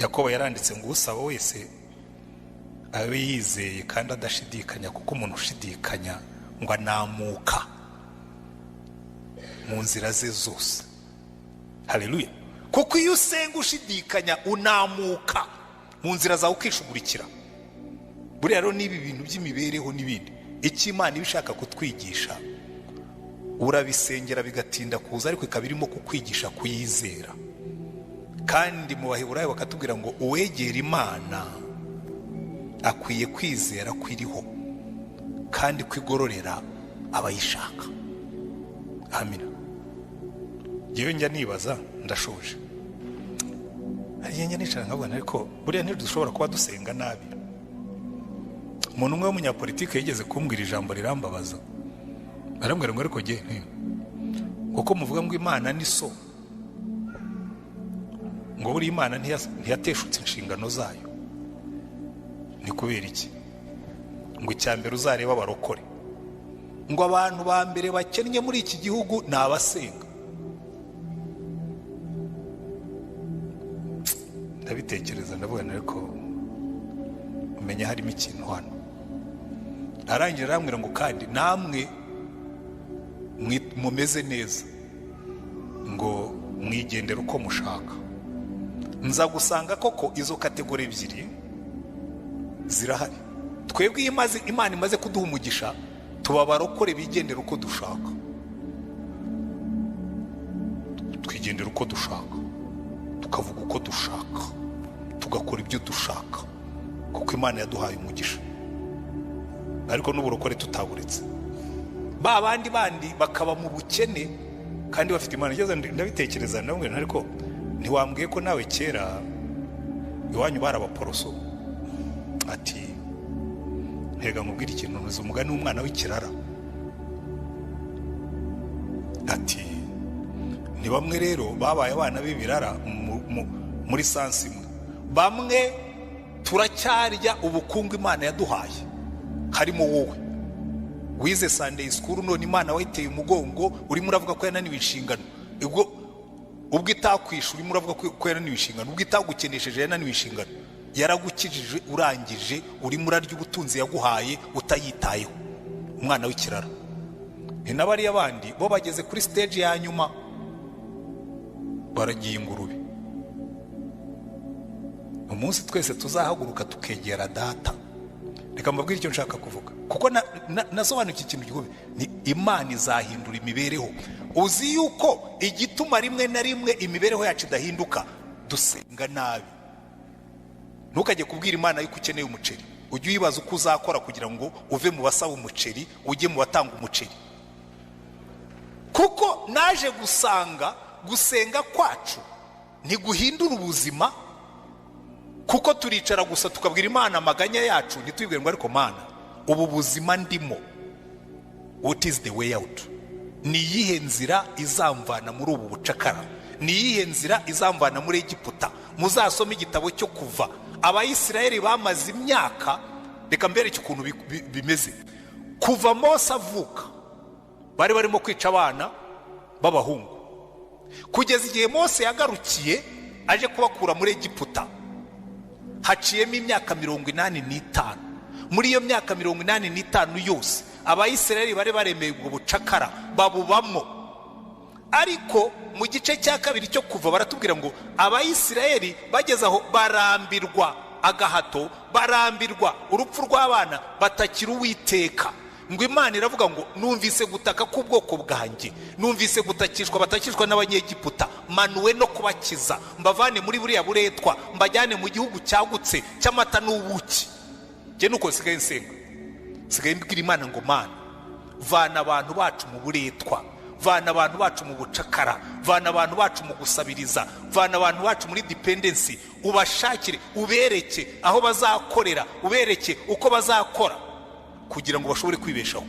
Yakobo yaranditse ngo usaba wese abe yizeye kandi adashidikanya, kuko umuntu ushidikanya ngo anamuka mu nzira ze zose. Haleluya! Kuko iyo usenga ushidikanya, unamuka mu nzira zawe, ukishugurikira. Buriya rero n'ibi bintu by'imibereho n'ibindi, icyo Imana iba ishaka kutwigisha, urabisengera bigatinda kuza, ariko ikaba irimo kukwigisha kuyizera. Kandi mu Baheburayo bakatubwira ngo uwegera Imana akwiye kwizera ko iriho kandi ko igororera abayishaka. Amina. Ngewe njya nibaza, ndashoje, hari igihe njya nicara nkavuga, ariko buriya ntidushobora kuba dusenga nabi? Umuntu umwe w'umunyapolitike yigeze kumbwira ijambo rirambabaza. Arambwira ngo ariko jye, kuko muvuga ngo Imana ni so, ngo buriya Imana ntiyateshutse inshingano zayo, ni kubera iki? Ngo icya mbere uzareba abarokore, ngo abantu ba mbere bakennye muri iki gihugu ni abasenga. Ndabitekereza, ndavuga, ariko umenya harimo ikintu hano. Arangira arambwira ngo kandi namwe mumeze neza, ngo mwigendere uko mushaka. Nza gusanga koko izo category ebyiri zirahari. Twebwe iyo Imana imaze kuduha umugisha, tuba abarokore bigendera uko dushaka, twigendera uko dushaka, tukavuga uko dushaka, tugakora ibyo dushaka, kuko Imana yaduhaye umugisha. Ariko n'uburokore tutaburetse, ba bandi bandi bakaba mu bukene kandi bafite Imana. Ngeze ndabitekereza, ndamubwira, ariko ntiwambwiye ko nawe kera iwanyu bari abaporoso? Ati ntega nkubwire ikintu, ntuzi umugani w'umwana w'ikirara? Ati ni bamwe rero babaye abana b'ibirara muri sansi imwe. Bamwe turacyarya ubukungu Imana yaduhaye, harimo wowe wize Sunday school, none Imana wayiteye umugongo, urimo uravuga ko yananiwe inshingano. Ubwo itakwisha, urimo uravuga ko yananiwe inshingano. Ubwo itagukenesheje, yananiwe inshingano. Yaragukijije, urangije urimo urarya ubutunzi yaguhaye utayitayeho, umwana w'ikirara. Ni n'abariya bandi bo bageze kuri stage ya nyuma, baragiye ingurube. Umunsi twese tuzahaguruka tukegera Data. Reka mbabwire icyo nshaka kuvuga, kuko nasobanukiwe ikintu gikomeye, ni Imana izahindura imibereho. Uzi yuko igituma rimwe na rimwe imibereho yacu idahinduka, dusenga nabi. Ntukajye kubwira Imana yuko ukeneye umuceri. Ujye uyibaza uko uzakora kugira ngo uve mu basaba umuceri ujye mu batanga umuceri. Kuko naje gusanga gusenga kwacu ntiguhindura ubuzima, kuko turicara gusa tukabwira Imana amaganya yacu, ntitwibwire ngo ariko Mana, ubu buzima ndimo, what is the way out? Ni iyihe nzira izamvana muri ubu bucakara? Ni iyihe nzira izamvana muri Egiputa? Muzasome igitabo cyo Kuva. Abayisiraheli bamaze imyaka, reka mbereke ukuntu bimeze. Kuva Mose avuka bari barimo kwica abana b'abahungu, kugeza igihe Mose yagarukiye aje kubakura muri Egiputa, haciyemo imyaka 85. Muri iyo myaka 85 yose, Abayisiraheli bari baremeye ubwo bucakara, babubamo. Ariko mu gice cya kabiri cyo Kuva baratubwira ngo Abayisiraheli bageze aho barambirwa agahato, barambirwa urupfu rw'abana, batakira Uwiteka. Ngo Imana iravuga ngo numvise gutaka k'ubwoko bwanjye, numvise gutakishwa batakishwa n'Abanyegiputa, manuwe no kubakiza, mbavane muri buriya buretwa, mbajyane mu gihugu cyagutse cy'amata n'ubuki. Njye nuko nsigaye nsenga, nsigaye mbwira Imana ngo Mana, vana abantu bacu mu buretwa, vana abantu bacu mu bucakara, vana abantu bacu mu gusabiriza, vana abantu bacu muri dependency, ubashakire, ubereke aho bazakorera, ubereke uko bazakora kugira ngo bashobore kwibeshaho.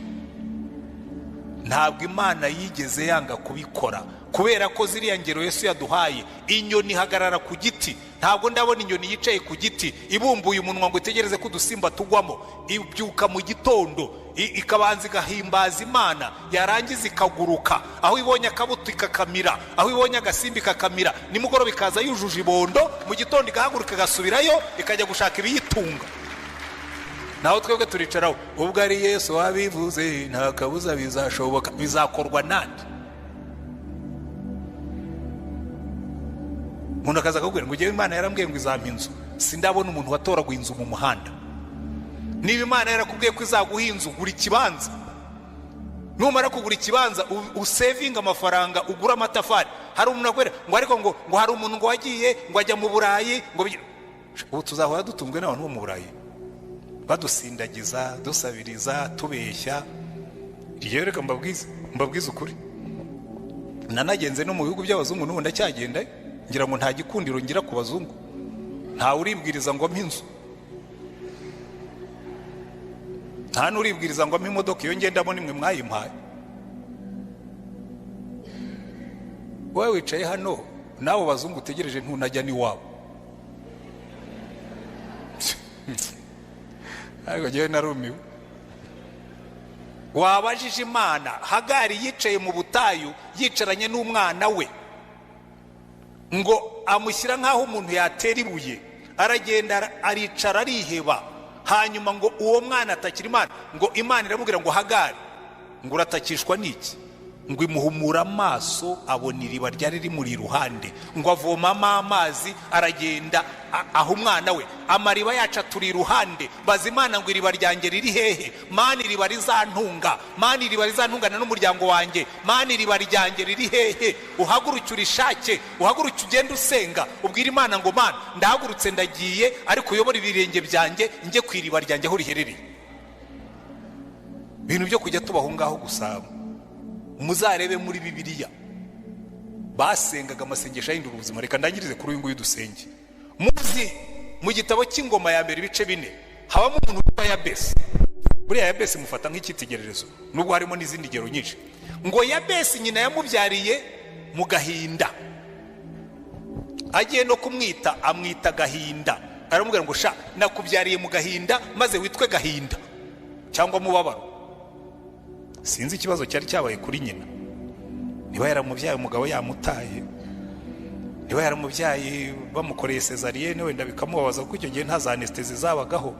Ntabwo Imana yigeze yanga kubikora, kubera ko ziriya ngero Yesu yaduhaye, inyoni ihagarara ku giti. Ntabwo ndabona inyoni yicaye ku giti ibumbuye umunwa ngo itegereze ko udusimba tugwamo. Ibyuka mu gitondo, ikabanza igahimbaza Imana, yarangiza ikaguruka. Aho ibonye akabuto ikakamira, aho ibonye agasimba ikakamira, nimugoroba ikaza yujuje ibondo, mu gitondo igahaguruka igasubirayo ikajya gushaka ibiyitunga. Naho twebwe turicaraho, ubwo ari Yesu wabivuze nta kabuza bizashoboka. Bizakorwa nande? Umuntu akaza akakubwira ngo njyewe Imana yarambwiye ngo izampa inzu. Sindabona umuntu watoraguye inzu mu muhanda. Niba Imana yarakubwiye ko izaguha inzu, gura ikibanza. Numara kugura ikibanza, usevinga amafaranga, ugura amatafari. Hari umuntu akwera ngo ariko ngo hari umuntu ngo wagiye ngo ajya mu Burayi, ngo ubu tuzahora dutunzwe n'abantu bo mu Burayi badusindagiza, dusabiriza, tubeshya. Rero reka mbabwize ukuri, nanagenze no mu bihugu by'abazungu, n'ubu ndacyagenda, ngira ngo nta gikundiro ngira ku bazungu. Ntawe uribwiriza ngo mpe inzu, nta n'uribwiriza ngo mpe imodoka. Iyo ngendamo nimwe mwayimpaye. Wowe wicaye hano n'abo bazungu utegereje ntunajya n'iwabo. Ariko njyewe narumiwe. Wabajije Imana. Hagari yicaye mu butayu yicaranye n'umwana we, ngo amushyira nk'aho umuntu yatera ibuye, aragenda aricara ariheba. Hanyuma ngo uwo mwana atakira Imana, ngo Imana iramubwira ngo Hagari, ngo uratakishwa n'iki? Ngo imuhumura amaso abona iriba ryari rimuri iruhande, ngo avomamo amazi, aragenda aho umwana we. Amariba yacu aturi iruhande. Baza Imana ngo iriba ryanjye riri hehe? Mana iriba rizantunga, Mana iriba rizantungana n'umuryango wanjye, Mana iriba ryanjye riri hehe? Uhaguruke urishake, uhaguruke ugende usenga, ubwire Imana ngo Mana ndahagurutse ndagiye, ariko uyobore ibirenge byanjye njye ku iriba ryanjye aho riherereye. Ibintu byo kujya tubaho ngaho gusa. Muzarebe muri Bibiliya basengaga amasengesho ahindura ubuzima. Reka ndangirize kuri uyu nguyu dusenge. Muzi mu gitabo cy'Ingoma ya mbere ibice 4 habamo umuntu witwa Yabesi. Buriya Yabesi mufata nk'icyitegererezo, nubwo harimo n'izindi ngero nyinshi. Ngo Yabesi nyina yamubyariye mu gahinda, agiye no kumwita amwita Gahinda. Aramubwira ngo sha nakubyariye mu gahinda maze witwe Gahinda cyangwa mubabaro. Sinzi ikibazo cyari cyabaye kuri nyina, niba yaramubyaye umugabo yamutaye, niba yaramubyaye bamukoreye cesarienne wenda bikamubabaza, kuko icyo gihe nta za anesthésie zabagaho,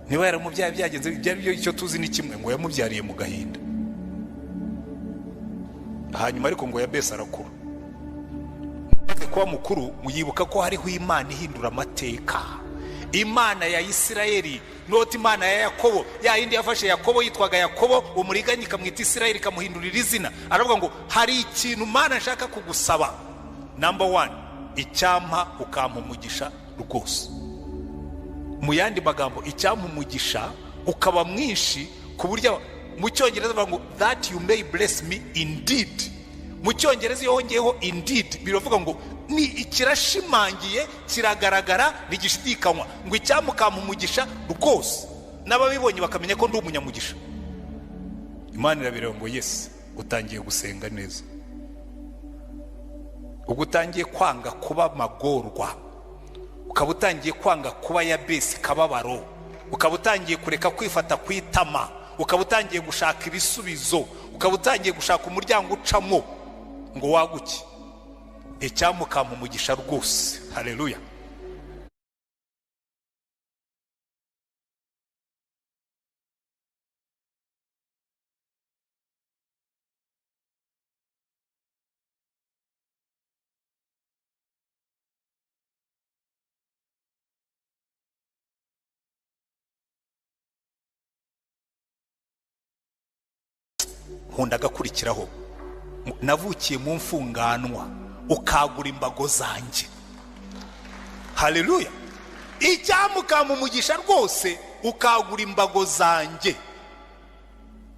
niba yaramubyaye byagenze byari byo, icyo tuzi ni kimwe, ngo yamubyariye mu gahinda. Hanyuma ariko ngo Yabesi arakura, maze kuba mukuru muyibuka ko hariho Imana ihindura amateka, Imana ya Isirayeli, noti Imana ya Yakobo, ya yindi yafashe Yakobo yitwaga Yakobo, umuriganya ikamwita Isirayeli ikamuhindurira izina. Aravuga ngo hari ikintu Mana nshaka kugusaba, number 1, icyampa ukampa umugisha rwose. Mu yandi magambo, icyampa umugisha ukaba mwinshi, ku buryo mu Cyongereza bavuga ngo that you may bless me indeed. Mu Cyongereza iyo hongeyeho indeed biravuga ngo ni ikirashimangiye, kiragaragara, ntigishidikanywa, ngo icyampa ukampa umugisha rwose, n'ababibonye bakamenya ko ndi umunyamugisha. Imana irabireba ngo yes, utangiye gusenga neza, ubwo utangiye kwanga kuba magorwa, ukaba utangiye kwanga kuba Yabesi kababaro, ukaba utangiye kureka kwifata ku itama, ukaba utangiye gushaka ibisubizo, ukaba utangiye gushaka umuryango ucamo ngo waguke. Icyampa ukampa umugisha rwose. Haleluya. Nkunda agakurikiraho, navukiye mu mfunganwa ukagura imbago zanjye. Haleluya. Icyampa ukampa umugisha rwose ukagura imbago zanjye,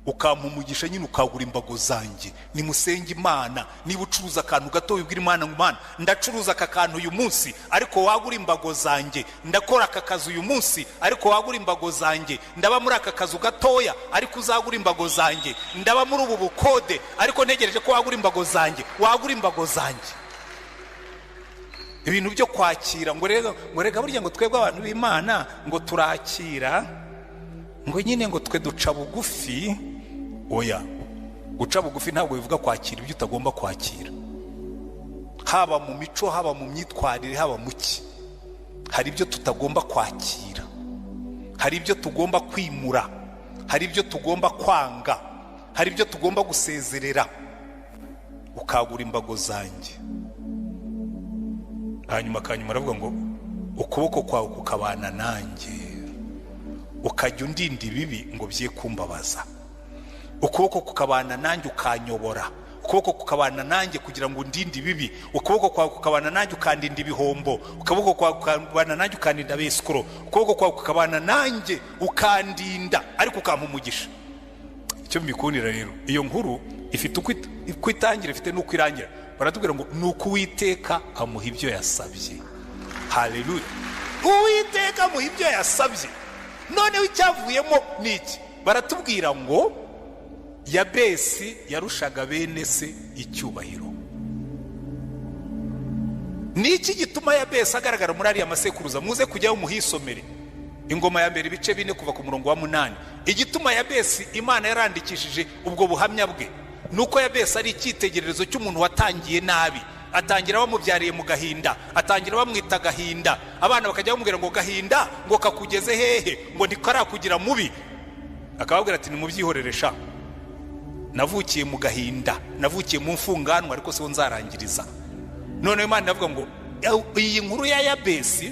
ukampa umugisha nyine ukagura imbago zanjye. Nimusenge Imana. Niba ucuruza akantu gato wibwira Imana ngo Imana ndacuruza aka kantu uyu munsi ariko wagura imbago zanjye, ndakora aka kazi uyu munsi ariko wagura imbago zanjye, ndaba muri aka kazu gatoya ariko uzagura imbago zanjye, ndaba muri ubu bukode ariko ntegereje ko wagura imbago zanjye, wagura imbago zanjye. Ibintu byo kwakira ngo rega, ngo rega burya ngo twebwe abantu b'Imana ngo turakira, ngo nyine ngo twe duca bugufi. Oya, guca bugufi ntabwo bivuga kwakira ibyo utagomba kwakira. Haba mu mico, haba mu myitwarire, haba mu ki, hari ibyo tutagomba kwakira, hari ibyo tugomba kwimura, hari ibyo tugomba kwanga, hari ibyo tugomba gusezerera. Ukagura imbago zanjye. Hanyuma akanyuma aravuga ngo ukuboko kwawe kukabana nanjye, ukajya undinda ibibi ngo bye kumbabaza. Ukuboko kukabana nanjye, ukanyobora. Ukuboko kukabana nanjye kugira ngo undinde ibibi. Ukuboko kwawe kukabana nanjye, ukandinda ibihombo. Ukuboko kwawe kukabana nanjye, ukandinda abesikoro. Ukuboko kwawe kukabana nanjye, ukandinda, ariko ukampa umugisha. Icyo mbikundira rero, iyo nkuru ifite uko itangira, ifite n'uko irangira. Baratubwira ngo ni uko Uwiteka amuha ibyo yasabye. Haleluya! Uwiteka amuha ibyo yasabye. Noneho icyavuyemo ni iki? Baratubwira ngo Yabesi yarushaga bene se icyubahiro. Ni iki gituma Yabesi agaragara muri ariya masekuruza? Muze kujyaho muhisomere, Ingoma ya Mbere ibice 4 kuva ku murongo wa 8. Igituma Yabesi Imana yarandikishije ubwo buhamya bwe ni uko Yabesi ari icyitegererezo cy'umuntu watangiye nabi. Atangira bamubyariye mu gahinda, atangira bamwita Gahinda, abana bakajya bamubwira ngo gahinda ngo kakugeze hehe, ngo ntikarakugira mubi. Akababwira ati: "Nimubyihorere sha, navukiye mu gahinda, navukiye mu mfunganwa, ariko siho nzarangiriza." Noneho Imana iravuga ngo iyi nkuru ya Yabesi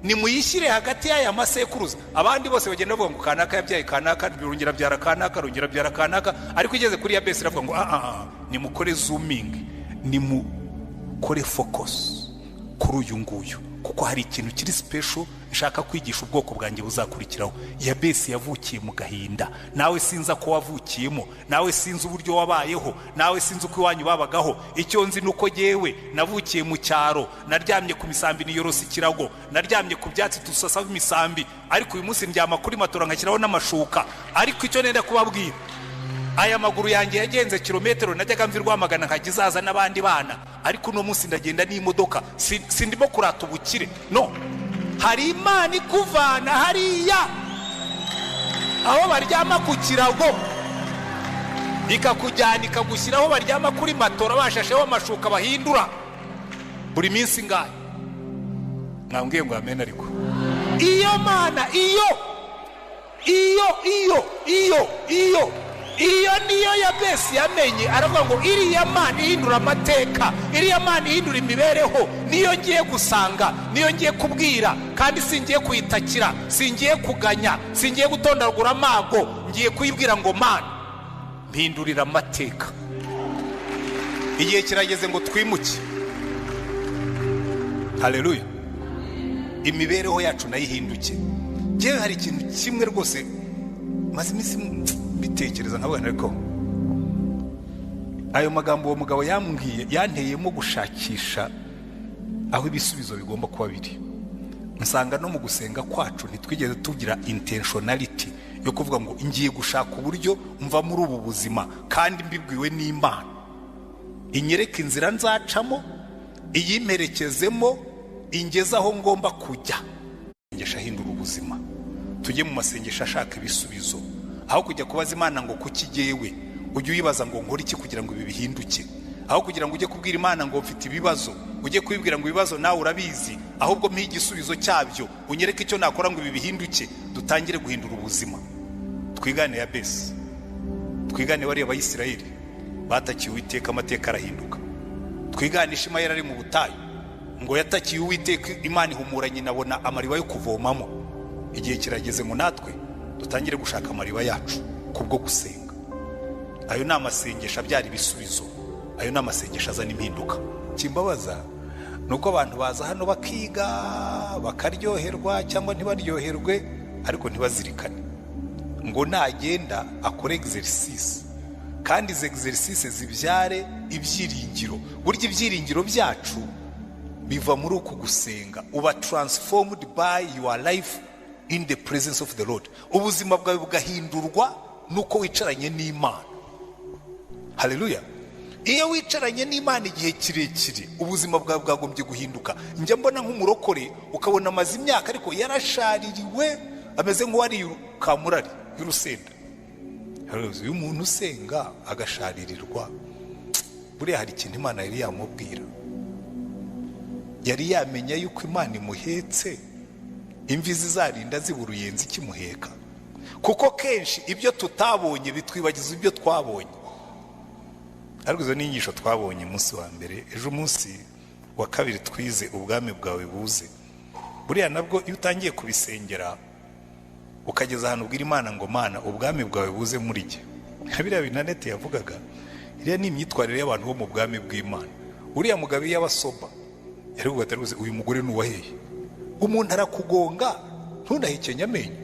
nimuyishyire hagati y'aya masekuruza. Abandi bose bagenda bavuga ngo kanaka yabyaye kanaka, rongera abyara kanaka, rongera abyara kanaka, ariko igeze kuri Yabesi iravuga ngo ah ah, nimukore zooming, nimukore focus kuri uyu nguyu, kuko hari ikintu kiri special nshaka kwigisha ubwoko bwanjye buzakurikiraho. Yabesi yavukiye mu gahinda. Nawe sinzi ko wavukiyemo, nawe sinzi uburyo wabayeho, nawe sinzi uko iwanyu babagaho. Icyo nzi ni uko jyewe navukiye mu cyaro, naryamye ku misambi, niyorose ikirago, naryamye ku byatsi dusasaho imisambi, ariko uyu munsi ndyama kuri matora, nkashyiraho n'amashuka. Ariko icyo nenda kubabwira, aya maguru yanjye yagenze kilometero. Najyaga mva i Rwamagana nkajya izaza n'abandi bana, ariko uno munsi ndagenda n'imodoka. Sindimo kurata ubukire, no hari Imana ikuvana hariya aho baryama ku kirago, ikakujyana ikagushyira aho baryama kuri matora, bashasheho amashuka bahindura buri minsi ingahe. Mwambwiye ngo amen. Ariko iyo Mana, iyo iyo iyo iyo iyo iyo niyo Yabesi yamenye. Aravuga ngo iriya Mana ihindura amateka, iriya Mana ihindura imibereho, niyo ngiye gusanga, niyo ngiye kubwira, kandi singiye kuyitakira, singiye kuganya, singiye gutondagura amago. Ngiye kuyibwira ngo: "Mana, mpindurira amateka." Igihe kirageze ngo twimuke. Haleluya! Imibereho yacu nayo ihinduke. Ngewe hari ikintu kimwe rwose maze iminsi mbitekereza, nkabona, ariko ayo magambo uwo mugabo yambwiye yanteyemo gushakisha aho ibisubizo bigomba kuba biri. Nsanga no mu gusenga kwacu ntitwigeze tugira intentionality yo kuvuga ngo ngiye gushaka uburyo mva muri ubu buzima, kandi mbibwiwe n'Imana inyereka inzira nzacamo, iyimperekezemo, ingeze aho ngomba kujya. Amasengesho ahindura ubuzima. Tujye mu masengesho ashaka ibisubizo. Aho kujya kubaza Imana ngo kuki jyewe, ujye uyibaza ngo nkore iki kugira ngo ibi bihinduke? Aho kugira ngo ujye kubwira Imana ngo mfite ibibazo, ujye kubibwira ngo ibibazo nawe urabizi, ahubwo mpa igisubizo cyabyo, unyereke icyo nakora ngo ibi bihinduke. Dutangire guhindura ubuzima. Twigane Yabesi, twigane bariya Bayisirayeli batakiye Uwiteka, amateka arahinduka. Twigane Ishimayeli ari mu butayu, ngo yatakiye Uwiteka, Imana ihumura nyina, abona amariba yo kuvomamo. Igihe kirageze ngo natwe dutangire gushaka amariba yacu kubwo gusenga. Ayo ni amasengesho abyara ibisubizo, ayo ni amasengesho azana impinduka. Kimbabaza ni uko abantu baza hano bakiga, bakaryoherwa cyangwa ntibaryoherwe, ariko ntibazirikane ngo nagenda akore exercice, kandi izi exercice zibyare ibyiringiro. Burya ibyiringiro byacu biva muri uku gusenga. Uba transformed by your life in the presence of the Lord. Ubuzima bwawe bugahindurwa nuko wicaranye n'Imana. Haleluya! Iyo wicaranye n'Imana igihe kirekire, ubuzima bwawe bwagombye guhinduka. Njya mbona nk'umurokore ukabona amaze imyaka ariko yarashaririwe, ameze nk'uwariye kamurari y'urusenda. Iyo umuntu usenga agasharirirwa, buriya hari ikintu Imana yari yamubwira, yari yamenya yuko Imana imuhetse, imvi zizarinda ziba uruyenzi ikimuheka. Kuko kenshi ibyo tutabonye bitwibagiza ibyo twabonye. Ariko izo ni inyigisho twabonye umunsi wa mbere. Ejo umunsi wa kabiri twize ubwami bwawe buze. Buriya nabwo iyo utangiye kubisengera ukageza ahantu ubwira Imana ngo Mana ubwami bwawe buze muri jye, biriya bintu Annette yavugaga, iriya ni imyitwarire y'abantu bo mu bwami bw'Imana. Uriya mugabo iyo abasoba yari kuvuga ati uyu mugore ni uwahehe? Umuntu arakugonga ntunahekenye amenyo.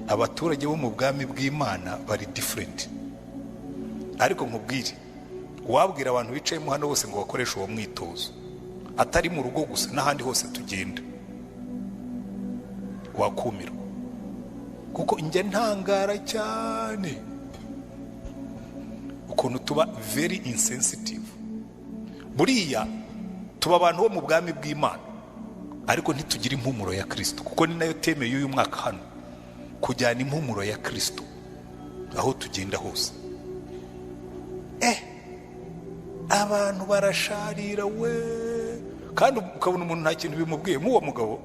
Abaturage bo mu bwami bw'Imana bari different. Ariko nkubwire, wabwira abantu bicayemo hano bose ngo bakoreshe uwo mwitozo, atari mu rugo gusa n'ahandi hose tugenda, wakumirwa. Kuko njya ntangara cyane ukuntu tuba very insensitive. Buriya tuba abantu bo mu bwami bw'Imana, ariko ntitugira impumuro ya Kristo, kuko ni nayo teme y'uyu mwaka hano, kujyana impumuro ya Kristo aho tugenda hose. Abantu barasharira we, kandi ukabona umuntu nta kintu bimubwiye. Nk'uwo mugabo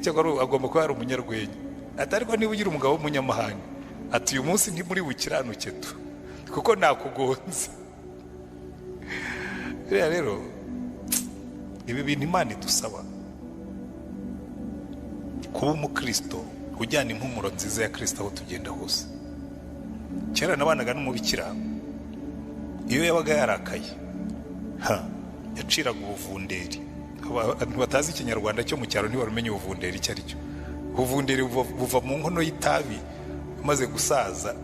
cyangwa agomba kuba ari umunyarwenya, ati ariko niba ugira umugabo w'umunyamahanga, ati uyu munsi ntimuri bukiranuke tu, kuko nakugonze. Buriya rero ibi bintu Imana idusaba, kuba umukristo ujyana impumuro nziza ya Kristo aho tugenda hose. Kera nabanaga n'umubikira, iyo yabaga yarakaye yaciraga ubuvunderi. Abantu batazi ikinyarwanda cyo mu cyaro ntibarumenye ubuvunderi icyo ari cyo. Ubuvunderi buva mu nkono y'itabi imaze gusaza,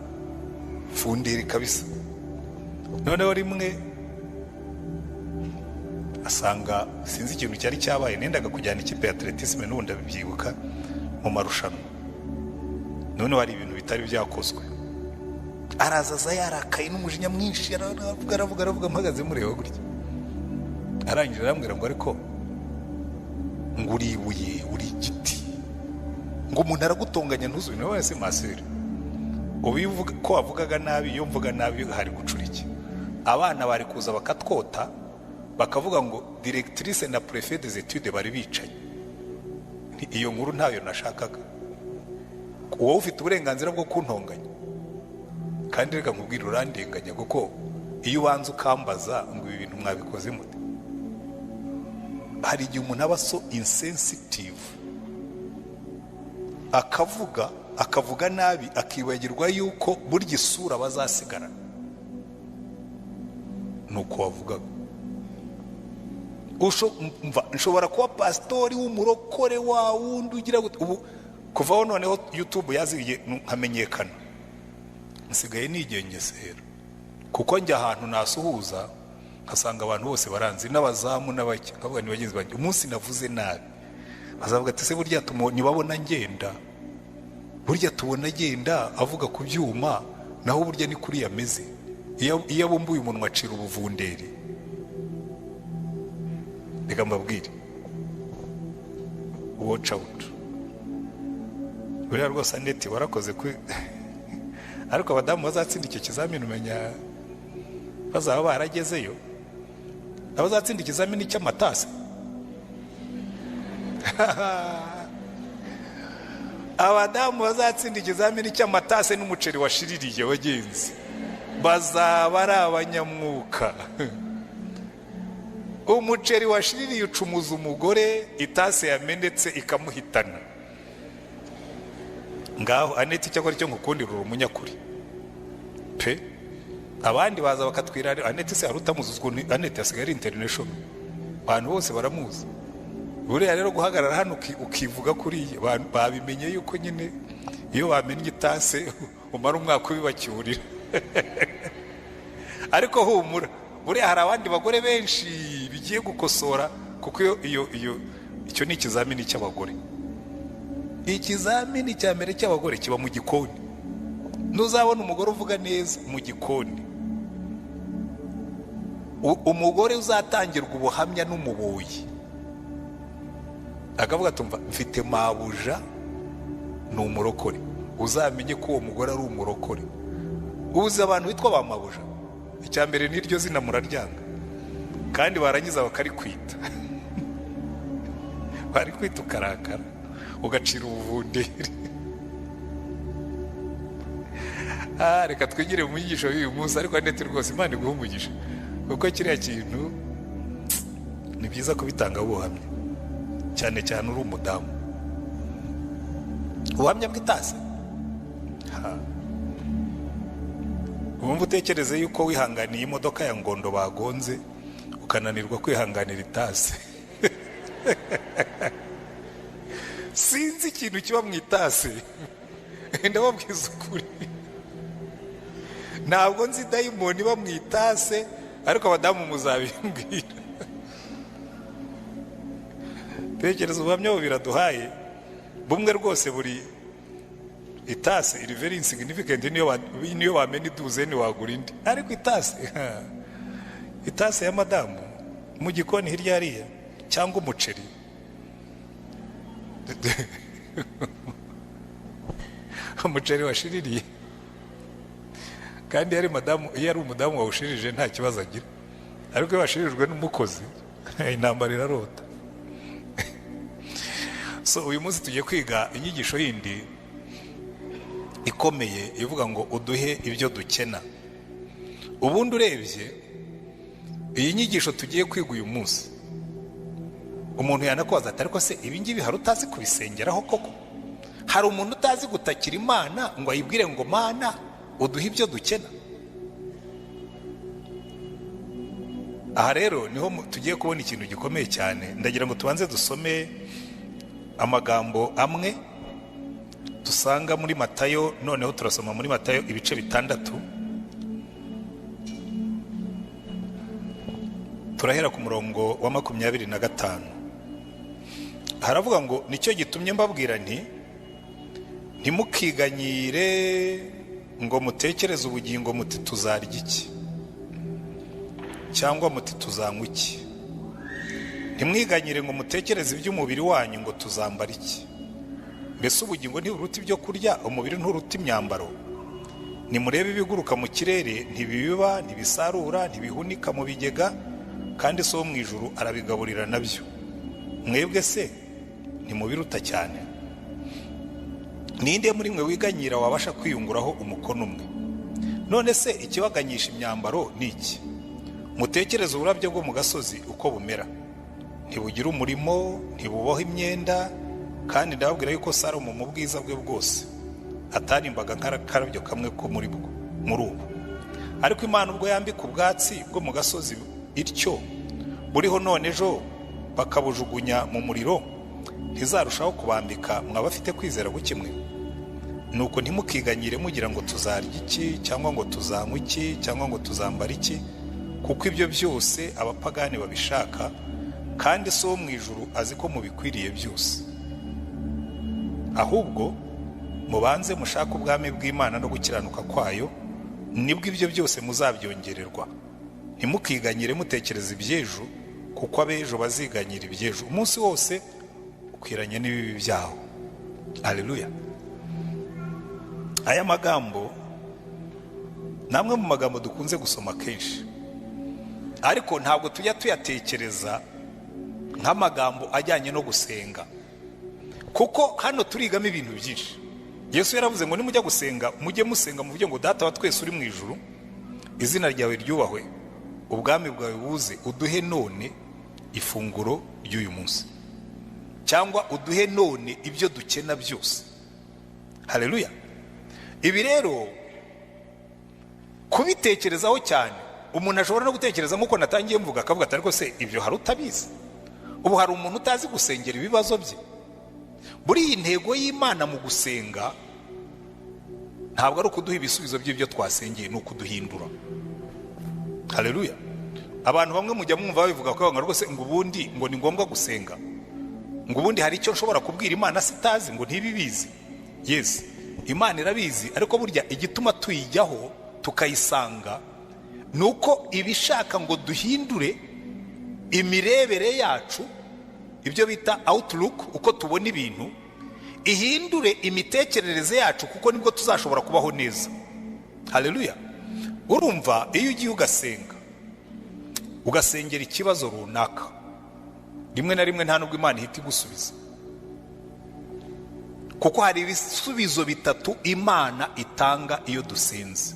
funderi kabisa. Noneho rimwe asanga sinzi ikintu cyari cyabaye, nendaga kujyana ikipe ya atletisme n'ubundi ndabyibuka mu marushanwa. Noneho hari ibintu bitari byakozwe, arazaza yarakaye n'umujinya mwinshi, aravuga aravuga aravuga, mpagaze mureba gutya. Arangije arambwira ngo ariko ngo uri ibuye, uri igiti, ngo umuntu aragutonganya ntuzubine. Nawe se maseri, ubivuga ko wavugaga nabi, iyo mvuga nabi hari gucura iki? Abana bari kuza bakatwota bakavuga ngo directrice na préfet des études bari bicaye. Iyo nkuru ntayo nashakaga. Wowe ufite uburenganzira bwo kuntonganya, kandi reka nkubwire urandenganya, kuko iyo ubanza ukambaza ngo ibi bintu mwabikoze mute. Hari igihe umuntu aba so insensitive, akavuga akavuga nabi, akibagirwa yuko burya isura bazasigara nuko wavugaga. Nshobora kuba pasitori w'umurokore wa wundi ugira ubu kuvaho noneho YouTube yaziye nkamenyekana, nsigaye nigengesera, kuko njya ahantu nasuhuza nkasanga abantu bose baranzi, n'abazamu n'abake, nkavuga ni bagenzi banjye, umunsi navuze nabi bazavuga ati se burya ntibabona ngenda, burya tubona agenda avuga ku byuma, naho burya ni kuri yameze, iyo abumbuye umunwa acira ubuvunderi. Reka mbabwire, watch out. Buriya rwose Annette warakoze ku ariko abadamu bazatsinda icyo kizamini umenya bazaba baragezeyo, abazatsinda ikizamini cy'amatasi. Abadamu bazatsinda ikizamini cy'amatasi n'umuceri washiririye wagenzi bazaba ari abanyamwuka. Umuceri washiririye ucumuza umugore, itasi yamenetse ikamuhitana. Ngaho Annette icyakora cyo nkukundira uri umunyakuri pe. Abandi baza bakatwira Annette se hari utamuzi ukuntu Annette asigaye ari international, abantu bose baramuzi. Buriya rero guhagarara hano ukivuga kuriya, babimenye yuko nyine iyo bamennye itase umara umwaka ubibacyurira. Ariko humura, buriya hari abandi bagore benshi bigiye gukosora, kuko iyo icyo ni ikizamini cy'abagore. Ikizamini cya mbere cy'abagore kiba mu gikoni. Ntuzabona umugore uvuga neza mu gikoni. Umugore uzatangirwa ubuhamya n'umuboyi akavuga ati mfite mabuja ni umurokore, uzamenye ko uwo mugore ari umurokore. Uzi abantu bitwa ba mabuja, icya mbere n'iryo zina muraryanga, kandi barangiza bakarikwita barikwita ukarakara ugacira ubuvunderi. Reka twigire mu nyigisho y'uyu munsi, ariko Annette rwose Imana iguhe umugisha, kuko kiriya kintu ni byiza kubitanga ubuhamya, cyane cyane uri umudamu. Ubuhamya bw'itasi, wumva utekereze yuko wihanganiye imodoka ya Ngondo bagonze ukananirwa kwihanganira itasi. Sinzi ikintu kiba mu itasi, ndababwiza ukuri, ntabwo nzi dayimoni iba mu itase, ariko abadamu muzabimbwira. Tekereza ubuhamya bubiri aduhaye, bumwe rwose buri itase iri very insignificant, niyo wamena iduzeni wagura indi, ariko itase ya madamu mu gikoni hirya hariya, cyangwa umuceri umuceri washiririye, kandi yari madamu, iyo ari umudamu wawushirije nta kibazo agira, ariko iyo washirijwe n'umukozi intambara irarota. So uyu munsi tugiye kwiga inyigisho yindi ikomeye ivuga ngo uduhe ibyo dukena. Ubundi urebye iyi nyigisho tugiye kwiga uyu munsi, umuntu yanakubaza ati ariko se ibi ngibi hari utazi kubisengeraho koko? Hari umuntu utazi gutakira Imana ngo ayibwire ngo Mana uduhe ibyo dukena? Aha rero niho tugiye kubona ikintu gikomeye cyane. Ndagira ngo tubanze dusome amagambo amwe dusanga muri Matayo. Noneho turasoma muri Matayo ibice 6, turahera ku murongo wa 25. Haravuga ngo nicyo gitumye mbabwira nti ntimukiganyire ngo mutekereze ubugingo muti tuzarya iki, cyangwa muti tuzanywa iki. Ntimwiganyire ngo mutekereze iby'umubiri wanyu ngo tuzambara iki. Mbese ubugingo ntiburuta ibyo kurya, umubiri nturuta imyambaro? Nimurebe ibiguruka mu kirere, ntibibiba, ntibisarura, ntibihunika mu bigega, kandi so mu ijuru arabigaburira nabyo. Mwebwe se ntimubiruta cyane? Ninde muri mwe wiganyira wabasha kwiyunguraho umukono umwe? None se ikibaganyisha imyambaro ni iki? Mutekereze uburabyo bwo mu gasozi uko bumera, ntibugira umurimo, ntibuboha imyenda, kandi ndababwira yuko Salomo mu bwiza bwe bwose atarimbaga nk'akarabyo kamwe ko muri bwo muri ubu. Ariko Imana ubwo yambika ubwatsi bwo mu gasozi ityo buriho none ejo bakabujugunya mu muriro, ntizarushaho kubambika mwaba afite kwizera gukimwe? Nuko ntimukiganyire mugira ngo tuzarya iki, cyangwa ngo tuzanywa iki, cyangwa ngo tuzambara iki, kuko ibyo byose abapagani babishaka, kandi so mu ijuru azi ko mubikwiriye byose. Ahubwo mubanze mushake ubwami bw'Imana no gukiranuka kwayo, nibwo ibyo byose muzabyongererwa. Ntimukiganyire mutekereza iby'ejo, kuko abejo baziganyira iby'ejo. Umunsi wose ukwiranye n'ibibi byawo. Haleluya. Aya magambo namwe mu magambo dukunze gusoma kenshi, ariko ntabwo tujya tuyatekereza nk'amagambo ajyanye no gusenga, kuko hano turigamo ibintu byinshi. Yesu yaravuze ngo nimujya gusenga mujye musenga muvuge ngo Data wa twese uri mu ijuru, izina ryawe ryubahwe, ubwami bwawe buze, uduhe none ifunguro ry'uyu munsi, cyangwa uduhe none ibyo dukena byose. Haleluya. Ibi rero kubitekerezaho cyane, umuntu ashobora no gutekereza nk'uko natangiye mvuga, akavuga ati ariko se ibyo hari utabizi? Ubu hari umuntu utazi gusengera ibibazo bye? Buri iyi ntego y'Imana mu gusenga ntabwo ari ukuduha ibisubizo by'ibyo twasengeye, ni ukuduhindura. Haleluya. Abantu bamwe mujya mwumva babivuga ko rwose ngo ubundi ngo ni ngombwa gusenga, ngo ubundi hari icyo nshobora kubwira Imana sitazi, ngo ntibibizi. Yes, Imana irabizi. Ariko burya igituma tuyijyaho tukayisanga ni uko ibishaka ngo duhindure imirebere yacu, ibyo bita outlook, uko tubona ibintu, ihindure imitekerereze yacu, kuko nibwo tuzashobora kubaho neza. Haleluya! Urumva, iyo ugiye ugasenga, ugasengera ikibazo runaka, rimwe na rimwe nta nubwo Imana ihita igusubiza, kuko hari ibisubizo bitatu Imana itanga iyo dusenze.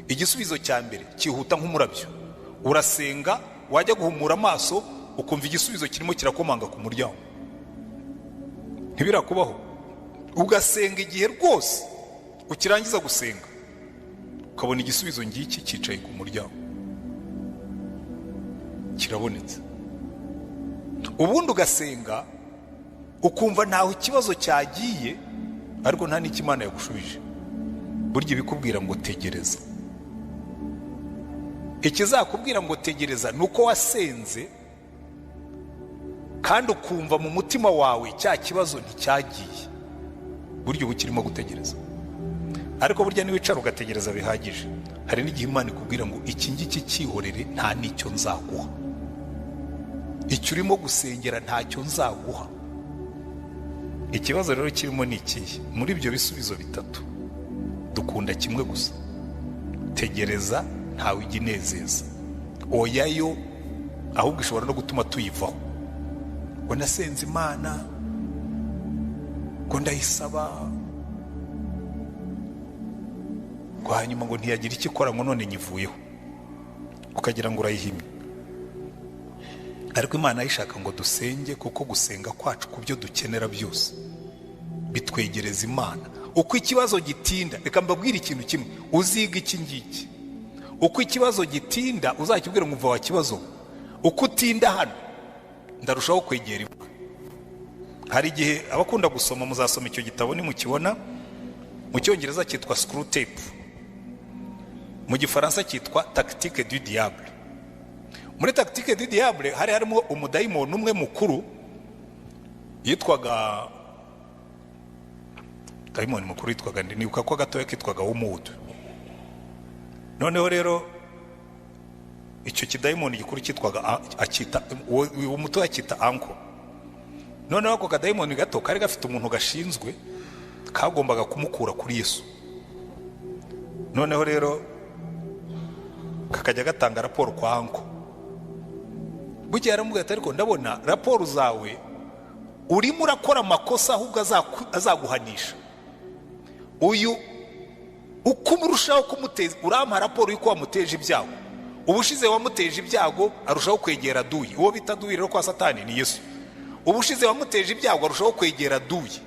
Igisubizo cya mbere cyihuta nk'umurabyo: urasenga, wajya guhumura amaso, ukumva igisubizo kirimo kirakomanga ku muryango. Ntibirakubaho? Ugasenga, igihe rwose ukirangiza gusenga, ukabona igisubizo ngiki cyicaye ku muryango, kirabonetse. Ubundi ugasenga, ukumva ntaho ikibazo cyagiye, ariko nta n'icyo Imana yagushubije. Burya ibikubwira ngo tegereza. Ikizakubwira ngo tegereza ni uko wasenze kandi ukumva mu mutima wawe cya kibazo nticyagiye. Burya uba ukirimo gutegereza. Ariko burya niwicara ugategereza bihagije, hari n'igihe Imana ikubwira ngo iki ngiki cyihorere, nta n'icyo nzaguha. Icyo urimo gusengera ntacyo nzaguha. Ikibazo rero kirimo ni ikihe? Muri ibyo bisubizo bitatu dukunda kimwe gusa: tegereza. Ntawe ijya inezeza, oya yo, ahubwo ishobora no gutuma tuyivaho, ngo nasenze Imana, ngo ndayisaba, ngo hanyuma ngo ntiyagira icyo ikora, ngo none nyivuyeho, ukagira ngo urayihimye. Ariko Imana ayishaka ngo dusenge, kuko gusenga kwacu ku byo dukenera byose bitwegereza Imana. Uko ikibazo gitinda, reka mbabwire ikintu kimwe, uziga iki ngiki: uko ikibazo gitinda, uzakibwira ngo umva wa kibazo, uko utinda hano ndarushaho kwegera Imana. Hari igihe, abakunda gusoma muzasoma icyo gitabo nimukibona, mu Cyongereza cyitwa Screwtape, mu Gifaransa cyitwa Tactique du Diable. Muri Tactique du Diable hari harimo umudayimoni umwe mukuru yitwaga, dayimoni mukuru yitwaga, nibuka ko gatoya kitwaga Wumudu. Noneho rero icyo kidayimoni gikuru cyitwaga, akita uwo muto akita uncle. Noneho ako kadayimoni gato kari gafite umuntu gashinzwe, kagombaga kumukura kuri Yesu. Noneho rero kakajya gatanga raporo kwa uncle. Bukeye aramubwira ati: "Ariko ndabona raporo zawe urimo urakora amakosa, ahubwo azaguhanisha uyu. Uko urushaho kumuteza, urampa raporo y'uko wamuteje ibyago. Ubushize wamuteje ibyago, arushaho kwegera duyi." Uwo bita duyi rero kwa Satani ni Yesu. "Ubushize wamuteje ibyago, arushaho kwegera duyi.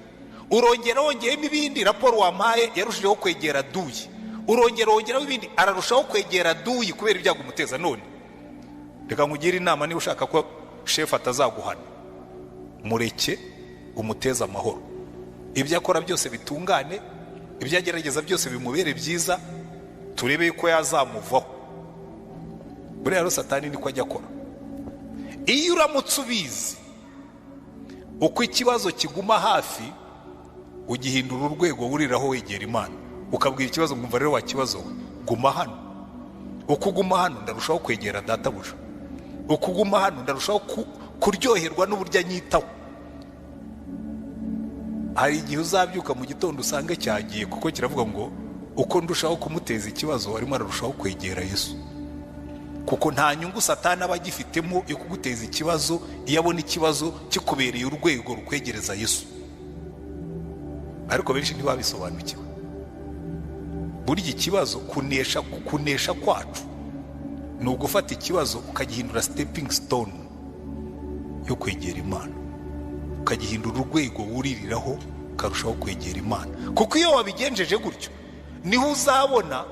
Urongera wongeyemo ibindi, raporo wampaye yarushijeho kwegera duyi. Urongera wongeraho ibindi, ararushaho kwegera duyi kubera ibyago umuteza. None reka nkugire inama: niba ushaka ko shefu atazaguhana, mureke umuteze amahoro. Ibyo akora byose bitungane, ibyo agerageza byose bimubere byiza, turebe yuko yazamuvaho." Buriya rero Satani niko ajya akora. Iyo uramutse ubizi, uko ikibazo kiguma hafi, ugihindura urwego wuriraho wegera Imana. Ukabwira ikibazo ngo umva rero wa kibazo we, guma hano. Uko uguma hano ndarushaho kwegera databuja. Uko uguma hano ndarushaho kuryoherwa n'uburyo anyitaho. Hari igihe uzabyuka mu gitondo usange cyagiye, kuko kiravuga ngo uko ndushaho kumuteza ikibazo, arimo ararushaho kwegera Yesu, kuko nta nyungu Satani aba agifitemo yo kuguteza ikibazo iyo abona ikibazo kikubereye urwego rukwegereza Yesu. Ariko benshi ntibabisobanukiwe. Burya ikibazo, kunesha kwacu ni ugufata ikibazo ukagihindura stepping stone yo kwegera Imana, ukagihindura urwego wuririraho ukarushaho kwegera Imana. Kuko iyo wabigenjeje gutyo niho uzabona.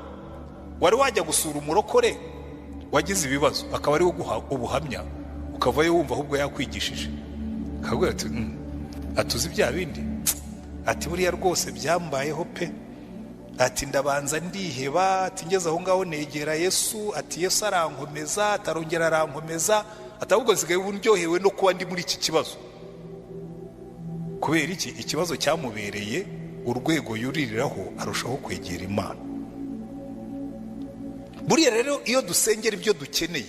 Wari wajya gusura umurokore wagize ibibazo, akaba ariwe uguha ubuhamya, ukavayo wumva ahubwo yakwigishije, akabwira ati: "Atuzi bya bindi," ati, "buriya rwose byambayeho pe," ati, "ndabanza ndiheba," ati, "ngeze aho ngaho negera Yesu," ati, "Yesu arankomeza," atarongera arankomeza, ati, "ahubwo nsigaye ubu ndyohewe no kuba ndi muri iki kibazo." Kubera iki? Ikibazo cyamubereye urwego yuririraho arushaho kwegera Imana. Buriya rero iyo dusengera ibyo dukeneye,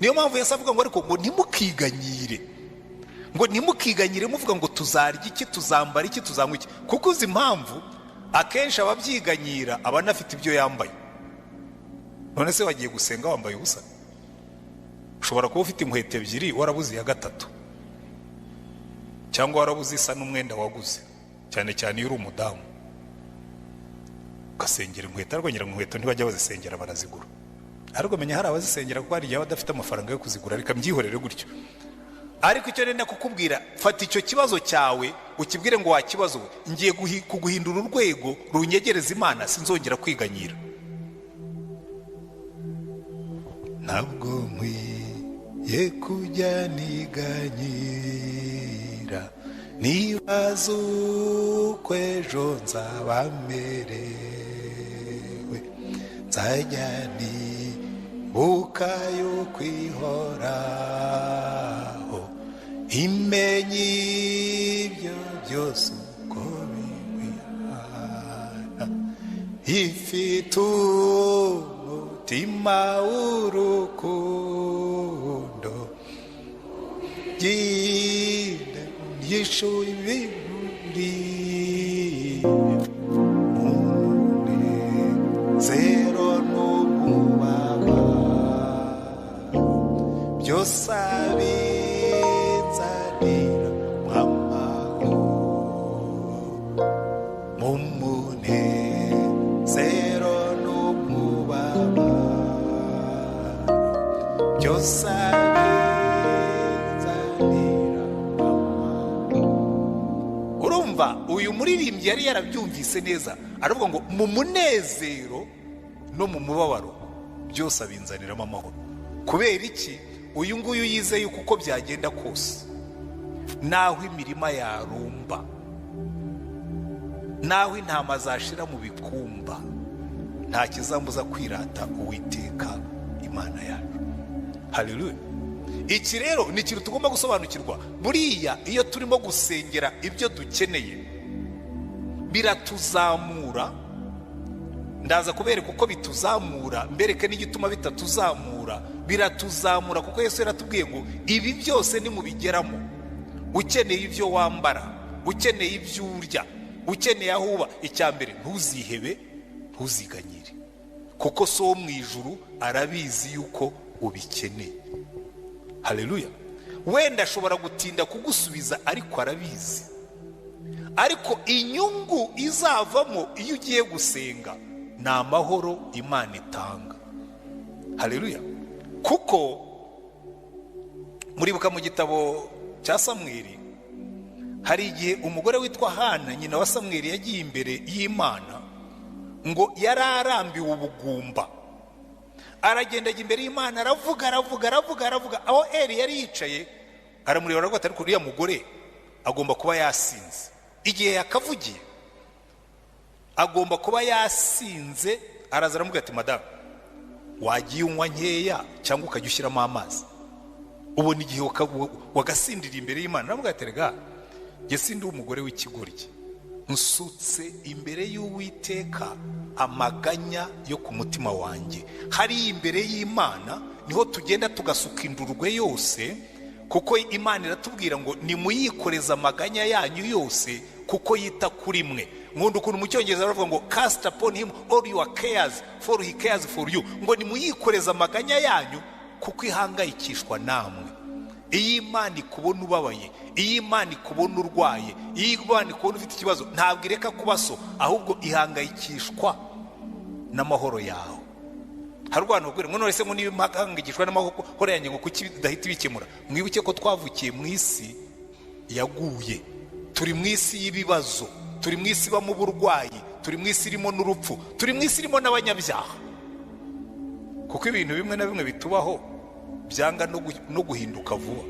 niyo mpamvu Yesu avuga ngo ariko ngo ntimukiganyire, ngo ntimukiganyire muvuga ngo tuzarya iki, tuzambara iki, tuzanywa iki. Kuko uzi impamvu akenshi ababyiganyira aba anafite ibyo yambaye. None se wagiye gusenga wambaye ubusa? Ushobora kuba ufite inkweto ebyiri warabuze iya gatatu, cyangwa warabuze isa n'umwenda waguze, cyane cyane iyo uri umudamu ugasengera inkweto. Ariko ngira ngo inkweto ntibajya bazisengera, barazigura. Ariko menya hari abazisengera kuko hari igihe badafite amafaranga yo kuzigura, reka mbyihorere gutyo. Ariko icyo nenda kukubwira, fata icyo kibazo cyawe ukibwire ngo wa kibazo we, ngiye kuguhindura urwego runyegereza Imana, sinzongera kwiganyira. Ntabwo nkwiye kujya niganyira, nibaza uko ejo nzaba merewe, nzajya nibuka yuko ihoraho, imenye ibyo byose uko bingana, ifite umutima w'urukundo, yishuye ibiruri umunezero n'umubabaro, byose abinzanira amahoro, mu munezero n'umubabaro, byose abinzanira amahoro. Urumva uyu muririmbyi yari yarabyumvise neza, aravuga ngo mu munezero no mu mubabaro byose abinzaniramo amahoro. Kubera iki? Uyu nguyu yizeye uko byagenda kose, naho imirima yarumba, naho intama zashira mu bikumba, nta kizambuza kwirata Uwiteka Imana yacu. Haleluya. Iki rero ni ikintu tugomba gusobanukirwa. Buriya iyo turimo gusengera ibyo dukeneye biratuzamura. Ndaza kubereka uko bituzamura, mbereke n'igituma bitatuzamura. Biratuzamura kuko Yesu yaratubwiye ngo ibi byose nimubigeramo, ukeneye ibyo wambara, ukeneye ibyo urya, ukeneye aho uba, icya mbere ntuzihebe, ntuziganyire, kuko so wo mu ijuru arabizi yuko ubikeneye. Haleluya. Wenda ashobora gutinda kugusubiza ariko arabizi. Ariko inyungu izavamo iyo ugiye gusenga ni amahoro Imana itanga. Haleluya. Kuko muribuka mu gitabo cya Samweli, hari igihe umugore witwa Hana, nyina wa Samweli, yagiye imbere y'Imana ngo yari arambiwe ubugumba. Aragenda ajya imbere y'Imana, aravuga aravuga aravuga aravuga. Aho Eli yari yicaye aramureba aravuga ati ariko uriya mugore agomba kuba yasinze. Igihe yakavugiye agomba kuba yasinze. Araza aramubwira ati madamu, wagiye unywa nkeya cyangwa ukajya ushyiramo amazi, ubona igihe wagasindira imbere y'Imana. Aramubwira ati rega njye sindi umugore w'ikigoryi, nsutse imbere y'Uwiteka amaganya yo ku mutima wanjye. Hari imbere y'Imana niho tugenda tugasuka indurwe yose, kuko Imana iratubwira ngo nimuyikoreze amaganya yanyu yose kuko yita kuri mwe. Nkunda ukuntu mu Cyongereza baravuga ngo cast upon him all your cares for he cares for you, ngo nimuyikoreze amaganya yanyu kuko ihangayikishwa namwe. Iyo Imana ikubona ubabaye, iyo Imana ikubona urwaye, iyo Imana ikubona ufite ikibazo, ntabwo ireka kuba so, ahubwo ihangayikishwa n'amahoro yawe. Hari urwano rubwira ngo none se ngo niba ihangayikishwa n'amahoro yanjye ngo kuki idahita ibikemura? Mwibuke ko twavukiye mu isi yaguye, turi mu isi y'ibibazo, turi mu isi ibamo uburwayi, turi mu isi irimo n'urupfu, turi mu isi irimo n'abanyabyaha. Kuko ibintu bimwe na bimwe bitubaho byanga no guhinduka vuba,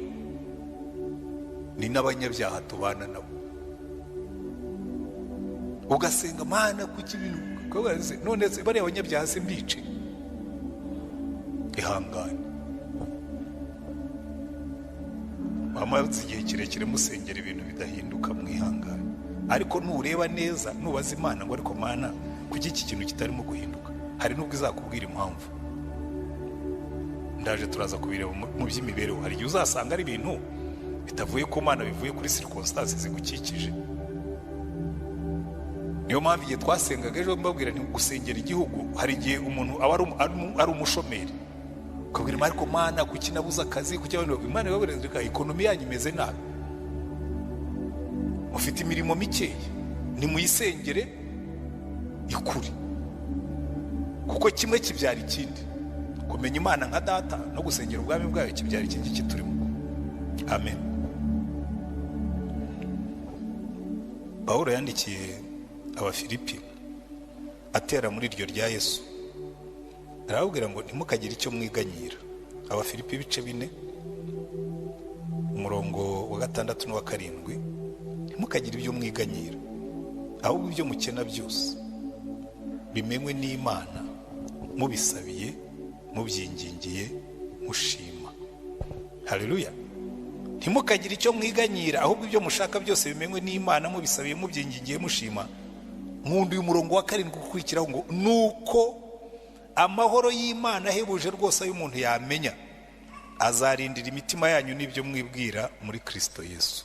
ni n'abanyabyaha tubana nabo. Ugasenga Mana kuki ibintu, none se bariya abanyabyaha se mbice? Ihangane. Bamaze igihe kirekire musengera ibintu bidahinduka, mwihangane. Ariko nureba neza, nubaza Imana ngo ariko Mana kuki iki kintu kitarimo guhinduka, hari nubwo izakubwira impamvu. Ndaje turaza kubireba mu by'imibereho. Hari igihe uzasanga ari ibintu bitavuye ku Mana, bivuye kuri circumstances zigukikije. Niyo mpamvu igihe twasengaga ejo mbabwira nti gusengera igihugu, hari igihe umuntu aba ari umushomeri, ukabwira Imana ariko Mana kuki nabuze akazi, kuki abantu Imana ibabwira reka economy yanyu imeze nabi, mufite imirimo mikeya, nimuyisengere ikure, kuko kimwe kibyara ikindi. Kumenya Imana nka data no gusengera ubwami bwayo kibyara iki ngiki turimo. Amen. Pawulo yandikiye Abafilipi atera muri iryo rya Yesu, arababwira ngo ntimukagire icyo mwiganyira. Abafilipi ibice 4 umurongo wa 6 n'uwa 7, ntimukagire ibyo mwiganyira, ahubwo ibyo mukena byose bimenywe n'Imana, mubisabiye, mubyingingiye, mushima. Haleluya. Ntimukagire icyo mwiganyira, ahubwo ibyo mushaka byose bimenywe n'Imana, mubisabiye, mubyingingiye, mushima. Nkunda uyu murongo wa 7 ukurikiraho ngo nuko amahoro y'Imana ahebuje rwose ayo umuntu yamenya, azarindira imitima yanyu n'ibyo mwibwira muri Kristo Yesu.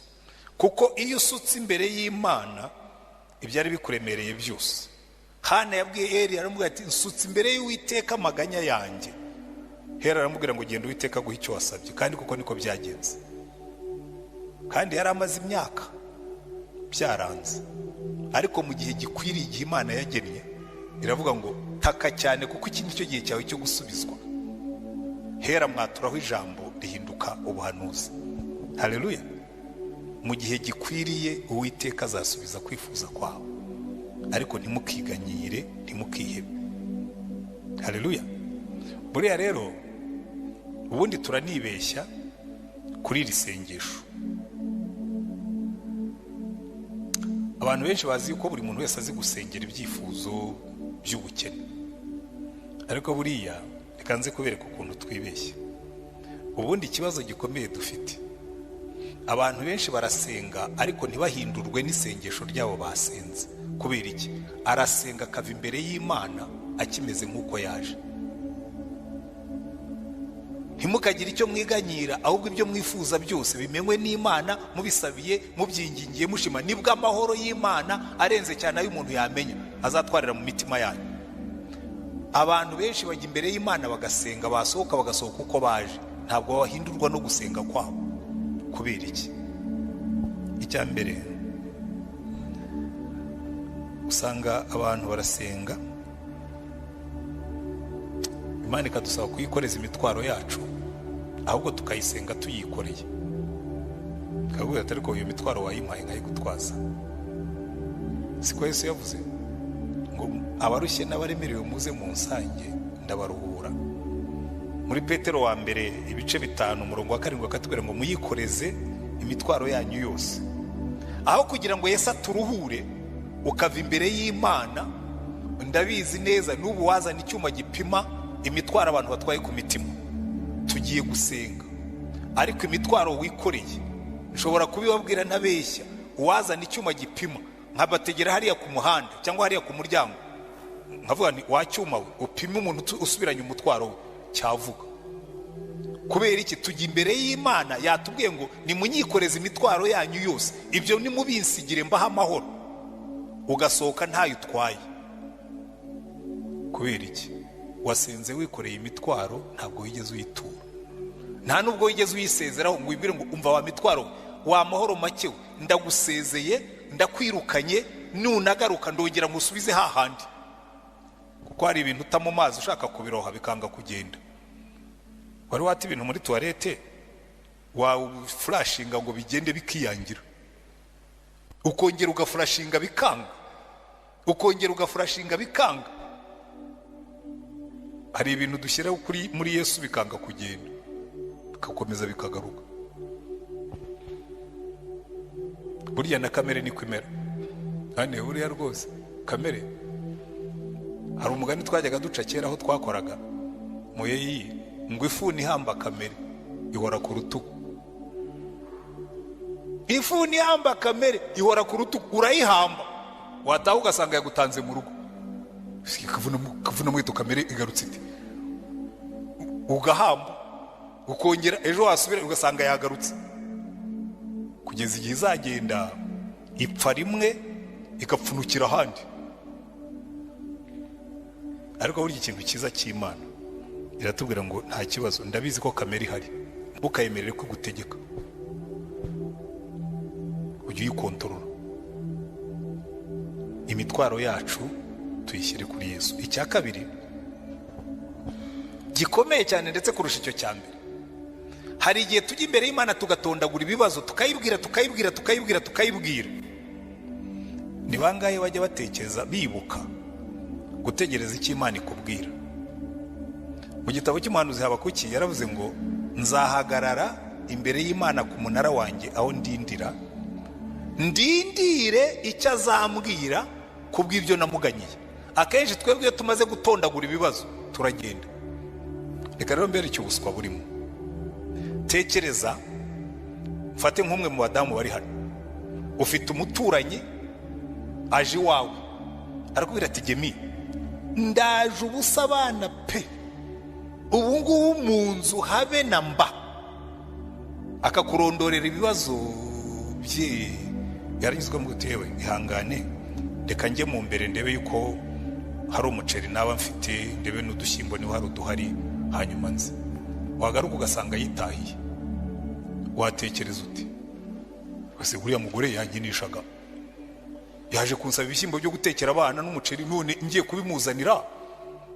Kuko iyo usutse imbere y'Imana ibyari bikuremereye byose. Hana yabwiye Eli, aramubwira ati nsutse imbere y'Uwiteka amaganya yanjye. Hera aramubwira ngo genda Uwiteka aguhe icyo wasabye, kandi kuko niko byagenze. Kandi yari amaze imyaka byaranze, ariko mu gihe gikwiriye, igihe Imana yagennye, iravuga ngo taka cyane kuko iki nicyo gihe cyawe cyo gusubizwa. Hera mwaturaho ijambo rihinduka ubuhanuzi. Haleluya. Mu gihe gikwiriye Uwiteka azasubiza kwifuza kwawe, ariko ntimukiganyire, ntimukihebe. Haleluya. Buriya rero ubundi turanibeshya kuri iri sengesho. Abantu benshi bazi yuko buri muntu wese azi gusengera ibyifuzo by'ubukene, ariko buriya reka nze kubereka ukuntu twibeshya. Ubundi ikibazo gikomeye dufite, abantu benshi barasenga ariko ntibahindurwe n'isengesho ryabo basenze. Kubera iki? Arasenga akava imbere y'Imana akimeze nk'uko yaje. Ntimukagire icyo mwiganyira, ahubwo ibyo mwifuza byose bimenywe n'Imana, mubisabiye, mubyingingiye, mushima. Nibwo amahoro y'Imana arenze cyane ayo umuntu yamenya azatwarira mu mitima yanyu. Abantu benshi bajya imbere y'Imana bagasenga, basohoka bagasohoka uko baje, ntabwo bahindurwa no gusenga kwabo. Kubera iki? Icya mbere, usanga abantu barasenga, Imana ikadusaba kuyikoreza imitwaro yacu, ahubwo tukayisenga tuyikoreye. Kavuga ati ariko iyo mitwaro wayimpaye nkayigutwaza. Siko Yesu yavuze ngo abarushye n'abaremerewe muze munsange ndabaruhura. Muri Petero wa mbere ibice 5 umurongo wa 7 akatubwira ngo muyikoreze imitwaro yanyu yose. Aho kugira ngo Yesu aturuhure ukava imbere y'Imana, ndabizi neza n'ubu wazana icyuma gipima imitwaro abantu batwaye ku mitima. Tugiye gusenga, ariko imitwaro wikoreye nshobora kubibabwira ntabeshya. Uwazana icyuma gipima nkabategera hariya ku muhanda cyangwa hariya ku muryango, nkavuga nti wa cyuma we upime umuntu usubiranye umutwaro we, cyavuga. Kubera iki? Tujya imbere y'Imana yatubwiye ngo nimunyikoreze imitwaro yanyu yose, ibyo nimubinsigire mbaha amahoro. Ugasohoka ntayo utwaye. Kubera iki? Wasenze wikoreye imitwaro, ntabwo wigeze uyitura, nta nubwo wigeze uyisezeraho ngo wibwire ngo umva wa mitwaro wa mahoro make, ndagusezeye, ndakwirukanye, nunagaruka ndongera ngusubize hahandi. Kuko hari ibintu uta mu mazi ushaka kubiroha bikanga kugenda. Wari wata ibintu muri toilette wa flashinga ngo bigende bikiyangira, ukongera ugaflashinga bikanga, ukongera ugaflashinga bikanga. Hari ibintu dushyira kuri muri Yesu bikanga kugenda, bikakomeza bikagaruka. Burya na kamere niko imera. Hane buriya rwose kamere. Hari umugani twajyaga duca kera aho twakoraga muyeyi ngo ifuni ihamba kamere ihora ku rutugu. Ifuni ihamba kamere ihora ku rutugu, urayihamba wataha ugasanga yagutanze mu rugo. Kavuna muheto kamere igarutse ite? Ugahamba, ukongera ejo wasubira ugasanga yagarutse, kugeza igihe izagenda ipfa rimwe igapfunukira ahandi. Ariko burya ikintu cyiza cy'Imana iratubwira ngo nta kibazo, ndabizi ko kamere ihari, ntukayemerere kugutegeka, ujye uyikontorora. Imitwaro yacu tuyishyire kuri Yesu. Icya kabiri gikomeye cyane ndetse kurusha icyo cya mbere, hari igihe tujya imbere y'Imana tugatondagura ibibazo, tukayibwira tukayibwira tukayibwira tukayibwira. Ni bangahe bajya batekereza bibuka gutegereza icyo Imana ikubwira? Mu gitabo cy'umuhanuzi Habakuki yaravuze ngo nzahagarara imbere y'Imana ku munara wanjye aho ndindira, ndindire icyo azambwira kubw'ibyo namuganyiye. Akenshi twebwe iyo tumaze gutondagura ibibazo turagenda. Reka rero mbere icyo ubuswa burimo. Tekereza mfate nk'umwe mu badamu bari hano, ufite umuturanyi aje iwawe arakubwira ati gemi ndaje ubusa abana pe, ubu ngubu mu nzu habe na mba. Akakurondorera ibibazo bye, yaranyuzwe mu yewe ihangane reka njye mu mbere ndebe yuko hari umuceri naba mfite, ndebe n'udushyimbo niba hari uduhari, hanyuma nze. Wagaruka ugasanga yitahiye. Watekereza uti ese uriya mugore yankinishaga, yaje kunsaba ibishyimbo byo gutekera abana n'umuceri, none ngiye kubimuzanira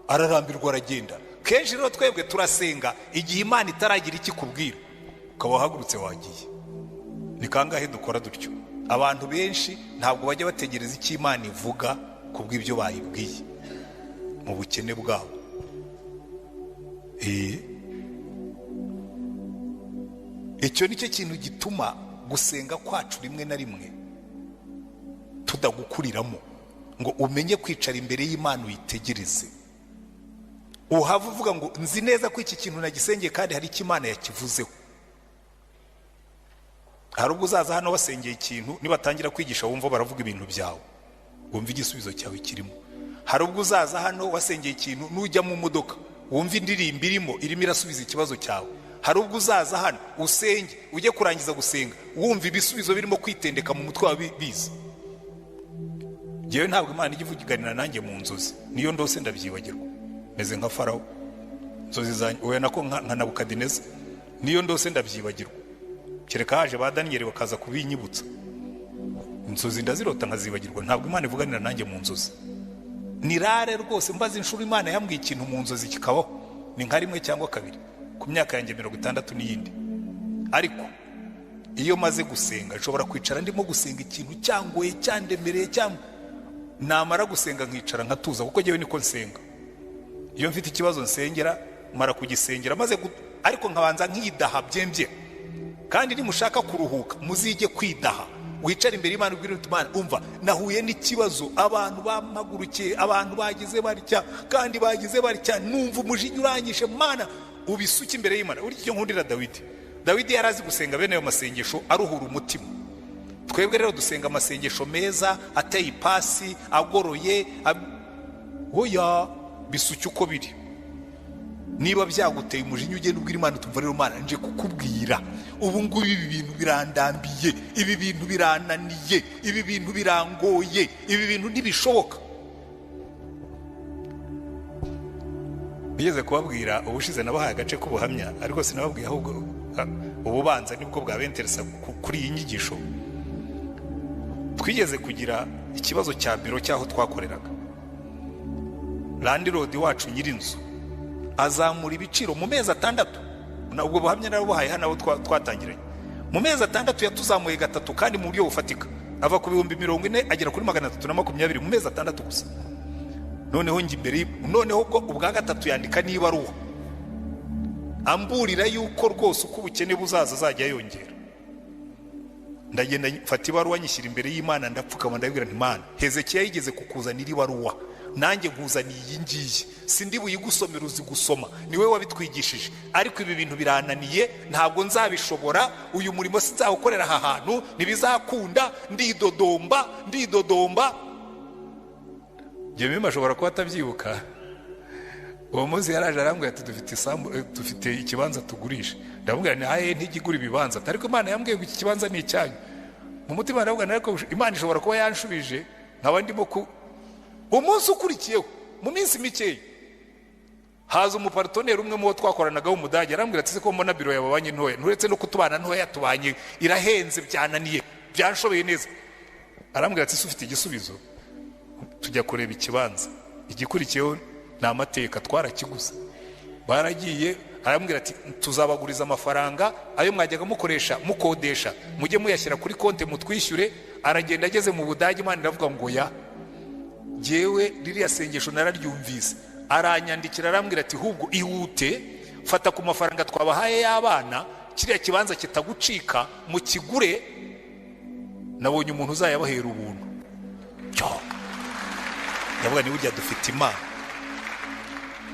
ararambirwa aragenda. Kenshi rero twebwe turasenga igihe Imana itaragira ikikubwira, ukaba wahagurutse wagiye. Ni kangahe dukora dutyo? Abantu benshi ntabwo bajya bategereza icyo Imana ivuga kubw'ibyo bayibwiye mu bukene bwabo. Icyo nicyo kintu gituma gusenga kwacu rimwe na rimwe tudagukuriramo, ngo umenye kwicara imbere y'Imana uyitegereze. Uhava uvuga ngo nzi neza ko iki kintu nagisengeye kandi hari icyo Imana yakivuzeho. Hari ubwo uzaza hano wasengeye ikintu, nibatangira kwigisha wumva baravuga ibintu byawe, wumva igisubizo cyawe kirimo. Hari ubwo uzaza hano wasengeye ikintu, nujya mu modoka wumva indirimbo irimo irasubiza ikibazo cyawe. Hari ubwo uzaza hano usenge, ujye kurangiza gusenga wumva ibisubizo birimo kwitendeka mu mutwe wawe biza. Njyewe ntabwo Imana ijya ivuganira nanjye mu nzozi, niyo ndose ndabyibagirwa, meze nka Farawo. Inzozi zanjye oya nako nka Nabukadineza, niyo ndose ndabyibagirwa, kereka haje ba Daniyeli bakaza kubinyibutsa. Inzozi ndazirota nkazibagirwa, ntabwo Imana ivuganira nanjye mu nzozi. Ni rare rwose mbaza inshuro Imana yambwiye ikintu mu nzozi kikabaho, ni nka rimwe cyangwa kabiri ku myaka yanjye 60 n'iyindi. Ariko iyo maze gusenga nshobora kwicara ndimo gusenga ikintu cyangoye cyandemereye, cyangwa namara gusenga nkicara nkatuza, kuko njyewe niko nsenga. Iyo mfite ikibazo nsengera mara kugisengera maze ariko nkabanza nkidaha byembye. Kandi nimushaka kuruhuka muzige kwidaha, wicara imbere y'Imana ubwira uti Imana umva nahuye n'ikibazo, abantu bampagurukiye, abantu bagize batya kandi bagize batya, numva umujinya uranyishe, Mana ubisuke imbere y'Imana. Burya icyo nkundira Dawidi, Dawidi yarazi gusenga bene ayo masengesho aruhura umutima. Twebwe rero dusenga amasengesho meza ateye ipasi agoroye, oya bisuke uko biri. Niba byaguteye umujinya ugenda ubwira Imana utumva rero Mana nje kukubwira ubu ngubu ibi bintu birandambiye, ibi bintu birananiye, ibi bintu birangoye, ibi bintu ntibishoboka. Nigeze kubabwira ubushize nabahaye agace k'ubuhamya, ariko sinababwiye ahubwo ububanza nibwo bwabenteresa kuri iyi nyigisho. Twigeze kugira ikibazo cya biro cyaho twakoreraga. Landlord wacu nyirinzu azamura ibiciro mu mezi 6. Ubwo buhamya narabuhaye hano abo twatangiranye. Mu mezi 6 yatuzamuye 3 kandi mu buryo bufatika, ava ku 40,000 agera kuri 320 mu mezi 6 gusa. Noneho njye imbere, noneho ubwo ubwa 3 yandika n'ibaruwa amburira yuko rwose uko ubukene buzaza azajya yongera. Ndagenda mfata ibaruwa nyishyira imbere y'Imana, ndapfukama ndabwira nti Mana, Hezekiya yigeze kukuzanira ibaruwa Nanjye nkuzaniye iyi ngiyi, sindi buyigusomera, uzi gusoma, niwe wabitwigishije, ariko ibi bintu birananiye, ntabwo nzabishobora, uyu murimo sinzawukorera aha hantu, ntibizakunda, ndidodomba, ndidodomba. Jemima ashobora kuba atabyibuka. Uwo munsi yaraje arambwira ati: "Dufite isambu, dufite ikibanza tugurisha." Ndamubwira nti: "Aye, ntigigura ibibanza." Ariko Imana yambwiye ngo iki kibanza ni icyanyu. Mu mutima ndavuga nti: "Ariko Imana ishobora kuba yanshubije nkaba ndimo ku." Umunsi ukurikiyeho, mu minsi mikeya, haza umu partenaire umwe mu bo twakoranaga w'Umudage, arambwira ati: "Ko mbona biro yawe babanye ntoya?" Nturetse no kutubana ntoya, tubanye irahenze, byananiye, byanshobeye neza. Arambwira ati: "Se ufite igisubizo?" Tujya kureba ikibanza. Igikurikiyeho ni amateka, twarakiguze. Baragiye, arambwira ati: "Tuzabaguriza amafaranga, ayo mwajyaga mukoresha mukodesha mujye muyashyira kuri konti mutwishyure." Aragenda, ageze mu Budage Imana iravuga ngo: "Ya jyewe ririya sengesho nararyumvise." Aranyandikira, arambwira ati: "Hubwo ihute, fata ku mafaranga twabahaye y'abana, kiriya kibanza kitagucika, mukigure, nabonye umuntu uzayabahera ubuntu." Cyo ndavuga ni burya dufite Imana.